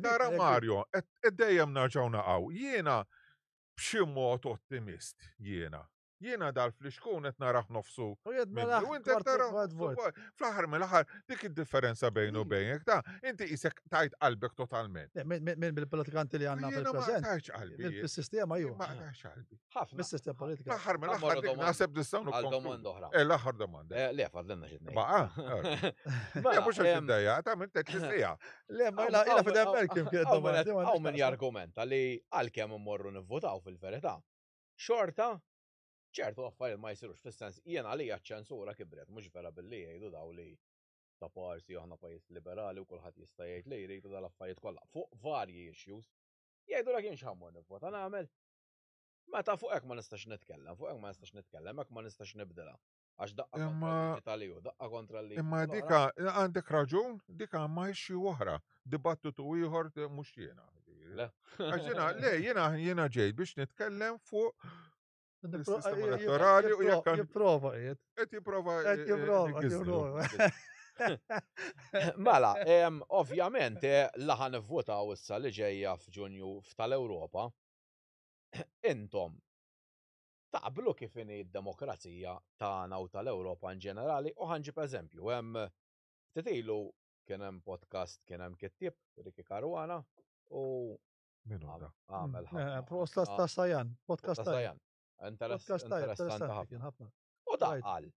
tara Mario qed dejjem narġgħu naqgħu. Jiena b'xi mod ottimist jiena. Jiena dal-flixkun qed narah nofsu. U inti tara fl-aħħar mill-aħħar dik id-differenza bejn u bejnek ta' inti qisek tajt qalbek totalment. Minn bil-politikanti li għandna fil-preżent. Ma tajtx qalbi. Fis-sistema ju. Ma tajtx qalbi. Ħafna. Mis-sistema politika. L-aħħar mill-aħħar dik naħseb nistgħu Għal domanda oħra. Eh, l-aħħar domanda. Eh, le, fadlenna xi tnejn. Baqa. Le, mhux għax iddejja, ta' minn tek sija. Le, ma ila ila fidem Melkim kienet domanda. Hawn min jargumenta li għalkemm immorru nivvutaw fil-verità. Xorta, ċertu affarijiet ma jsirux fis-sens jien għalija ċ-ċensura kibret mhux vera billi jgħidu daw li ta' parsi aħna pajjiż liberali u kulħadd jista' jgħid li jrid u dal-affarijiet kollha fuq varji issues. Jgħidulek jien x'ħammur nivvota nagħmel. Meta fuq hekk ma nistax nitkellem, fuq hekk ma nistax nitkellem, hekk ma nistax nibdilha. Għax daqqa kontra l-liġi tal-EU, daqqa kontra l-liġi. Imma dika għandek raġun, dika ma issue oħra, dibattitu ieħor mhux jiena. Le. Għax jiena, le, jiena jiena ġejt biex nitkellem fuq il-sistema elettorali u jekk jipprova qiegħed. Qed jipprova. Qed jipprova, jipprova. Mela, ovvjament, eh, laħan votaw issa li ġejja f'Ġunju f'tal-Ewropa, intom taqblu kif inhi d-demokrazija tagħna u tal-Ewropa in ġenerali u ħa nġib eżempju, hemm ftit ilu kien hemm podcast kien hemm kittieb Ricky Caruana u għamel mm, eh, Podcast ta' Sajan, podcast ta' Sajan. Interessanti ħafna. U da qal,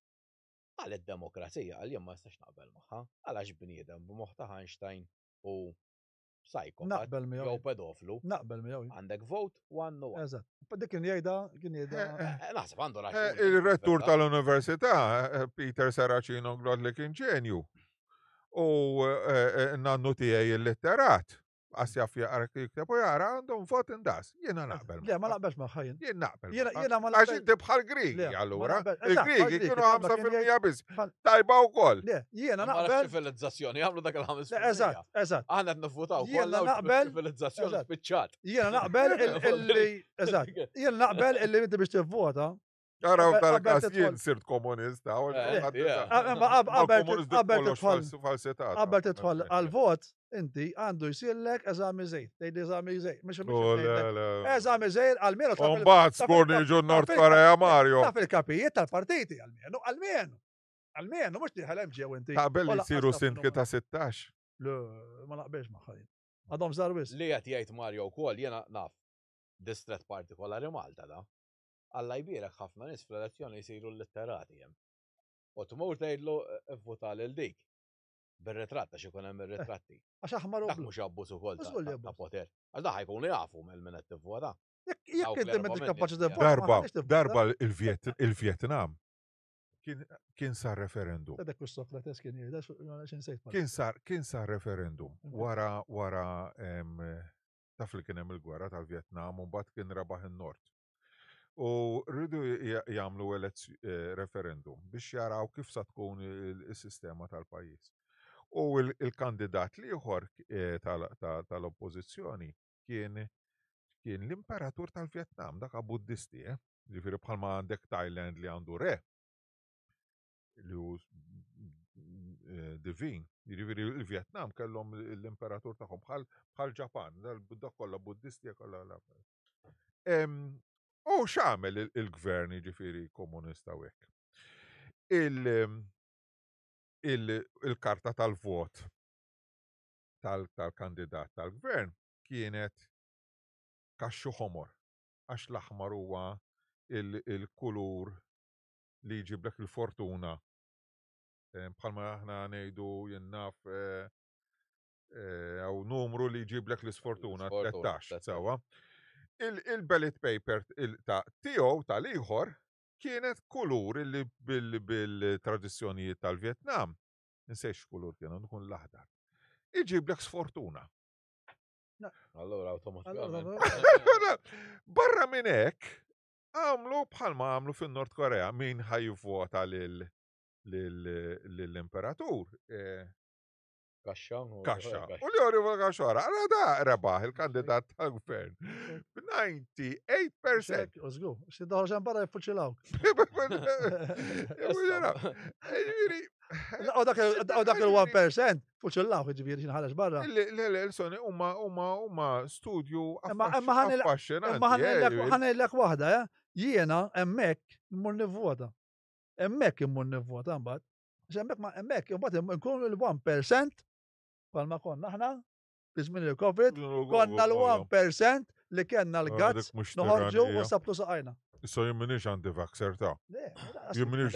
qal id-demokrazija qal jien ma nistax naqbel magħha, għal għax bniedem b'moħħ ta' Einstein u psychopath Naqbel miegħu. jew pedoflu. Naqbel miegħu. Għandek vote one no one. Eżatt. Dik kien jgħidha, kien jgħidha. Eh, eh. Eh, naħseb għandu Eh, raġun. Il-rettur tal-università, eh, Peter Saracino Glod li kien ġenju. U eh, eh, nannu tiegħi il-litterat. Għas jaf jaqra jikteb u jara għandhom vot indas. Jiena naqbel. Le, ma naqbelx magħha jien. Jien naqbel. Jiena magħha. jiena ma Għax naqbel. inti bħal Grigi Le, ma allura. naqbel. Eżatt, bħal Il-Grigi Grigi, kienu bħalma kien 5% biss. bħal- Tajba wkoll. Le, jiena Ma nafx naqbel. ċivilizzazzjoni għamlu dak il-5. Le, Eżatt, eżatt. Aħna qed nivvutaw Jiena kollha u naqbel- ċivilizzazzjoni eżatt. spiċċat. Jiena naqbel illi eżatt. Jiena naqbel illi inti biex tivvota. Ara f'dal-każ jien sirt komunista. Eh, qabel tidħol qabel tidħol għal-vot, inti għandu jsirlek eżami żejt. Tgħid eżami żejt. Mhux eżami żejt għalmenu. Mbagħad skur niġu Nord Korea Mario. Taf il-kapijiet tal-partiti għalmenu, għalmenu. Għalmenu, mhux tieħel hemm ġew inti. Taqbel li jsiru sindki ta' 16. Le, ma naqbilx magħha. Għadhom żgħar wisq. Li qed jgħid Mario wkoll jiena naf distret partikolari Malta da. Alla jbierek ħafna nies fl-elezzjoni jsiru llitterati hemm. U tmur tgħidlu vvuta lil dik. Bir-ritratt għax ikun hemm ir-ritratti. Għax aħmar u Dak mhux abbuż ukoll ta' poter. Għax dak ħajkunu jafu mill min qed tivvota. Jekk inti m'intix kapaċi tivvota. Darba, darba il-Vjetnam kien sar referendum. Dak Sokrates kien jgħid, Kien sar kien sar referendum wara wara taf li kien hemm il-gwerra tal-Vjetnam u mbagħad kien rebaħ in-Nord. U rridu jagħmlu eh, referendum biex jaraw kif sa tkun is-sistema tal-pajjiż. U il-kandidat l-ieħor eh, tal-oppożizzjoni kien kien l-imperatur tal-Vjetnam, dak Buddisti, eh? Ġifieri bħalma għandek Thailand li għandu re, li hu eh, divin. Jiġifieri il-Vjetnam kellhom l-imperatur tagħhom bħal bħal Ġapan, dak kollha Buddisti kollha. U x'għamel il-gvern jiġifieri komunista u hekk. Il-karta tal-vot tal-kandidat tal-gvern kienet kaxxu ħomor għax l-aħmar huwa il-kulur li jġiblek il-fortuna. Eh, bħalma aħna ngħidu jien naf eh, eh, għaw numru li jġiblek l-isfortuna, 13, sawa. Il-ballot paper ta' tiegħu tal-ieħor kienet kulur li bil-tradizzjonijiet tal-Vjetnam, nsejx kulur kienu, nkun l-aħdar. Iġiblek sfortuna. Allora automatikament. Barra minn hekk, Għamlu bħalma għamlu fin-Nord Korea min ħa jivvota lill-imperatur. Eh, Kaxxa. Kaxxa. U li għori kaxxa għara. Għara da rebaħ il-kandidat tal-gvern. B-98%. Użgu, xi daħal xan barra jiffuċilawk. U dak il-1% fuċillawk ġifieri xi ħareġ barra. Le, le, Soni, huma huma huma studju Imma ħanejlek waħda, eh? Jiena hemmhekk immur nivvota. Hemmhekk immur nivvota mbagħad. Għax hemmhekk ma hemmhekk imbagħad nkun il-1% bħalma konna aħna fi żmien il-Covid, konna l-1% li kellna l-gazz noħorġu u sabtu saqajna. Issa jien minix anti-vaxxer ta' Jien minix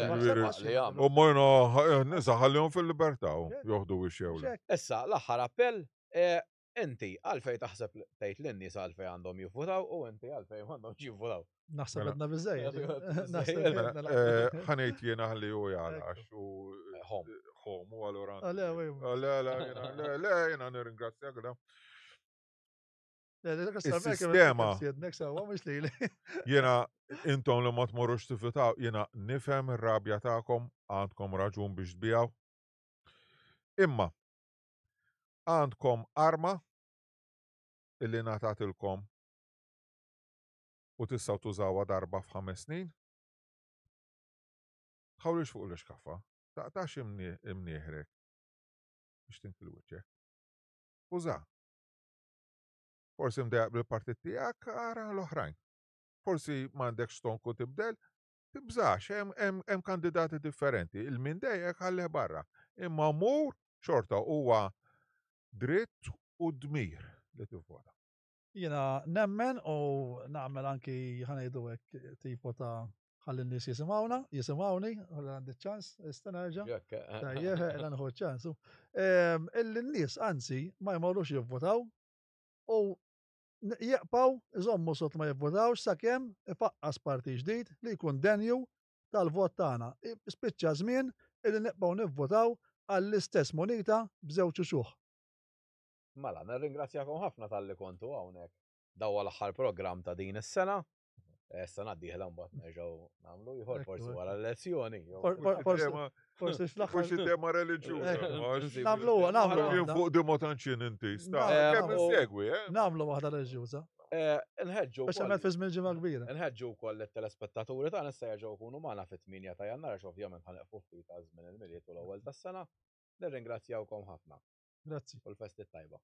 U mojna eh, nisa ħallihom fil-libertà u joħdu biex jew. Issa l-aħħar appell eh, inti għalfej taħseb tgħid lin-nies għalfej għandhom jivvutaw u inti għalfej m'għandhomx jivvutaw. Naħseb mela. għedna biżejjed. Mela, eh, ħanejt jiena ħalli u jgħalax u home. Home u allura. Le, le, le, le, jiena nirringrazzjak da. Is-sistema. Jiena intom li ma tmorrux tifutaw, jiena nifhem ir-rabja tagħkom, għandkom raġun biex tbijaw. Imma għandkom arma illi ngħatatilkom u tistgħu tużawha darba f'ħames snin. Tħawlix fuq l-ixkaffa, taqtax imnieħrek biex tinkil wiċċek. Uża. Forsi mdejjaq bil-partit tiegħek, ara l-oħrajn. Forsi m'għandekx stonku tibdel, tibżax, hemm kandidati differenti. Il-min dejjek ħallih barra. Imma mur xorta huwa dritt u dmir li tivvota. Jiena nemmen u nagħmel anki ħanejdu hekk tipo ta' ħalli n-nies jisimgħuna, jisimgħuni, ħalli għandi ċans, issa nerġa'. Tajjeb, illa nieħu ċans. Ehm, illi n-nies anzi ma jmorrux jivvotaw u jibqgħu iżommu sot ma jivvotawx sakemm ifaqqas parti ġdid li jkun denju tal-vot tagħna. Spiċċa żmien illi nibqgħu nivvotaw għall-istess munita b'żewġ uċuħ. Mela, nirringrazzjakom ħafna talli kontu hawnhekk. Dawa l-aħħar programm ta' din is-sena. Issa ngħaddiħla mbagħad nerġgħu nagħmlu ieħor forsi wara l-lezzjoni. Forsi fl-aħħar. Forsi tema reliġjuża. Nagħmlu nagħmlu. Jien fuq di ma tantx inti. Sta kemm insegwi, eh? Nagħmlu waħda reliġjuża. Eh, nħeġġu. Speċjalment fi żmien ġimgħa kbira. Nħeġġu wkoll it-telespettaturi tagħna issa jerġgħu jkunu magħna fit-8 ta' Jannar għax ovvjament ħaneqfu ftit għal żmien il-Milied u l-ewwel tas-sena. Nirringrazzjawkom ħafna. Grazzi. U l-festi tajba.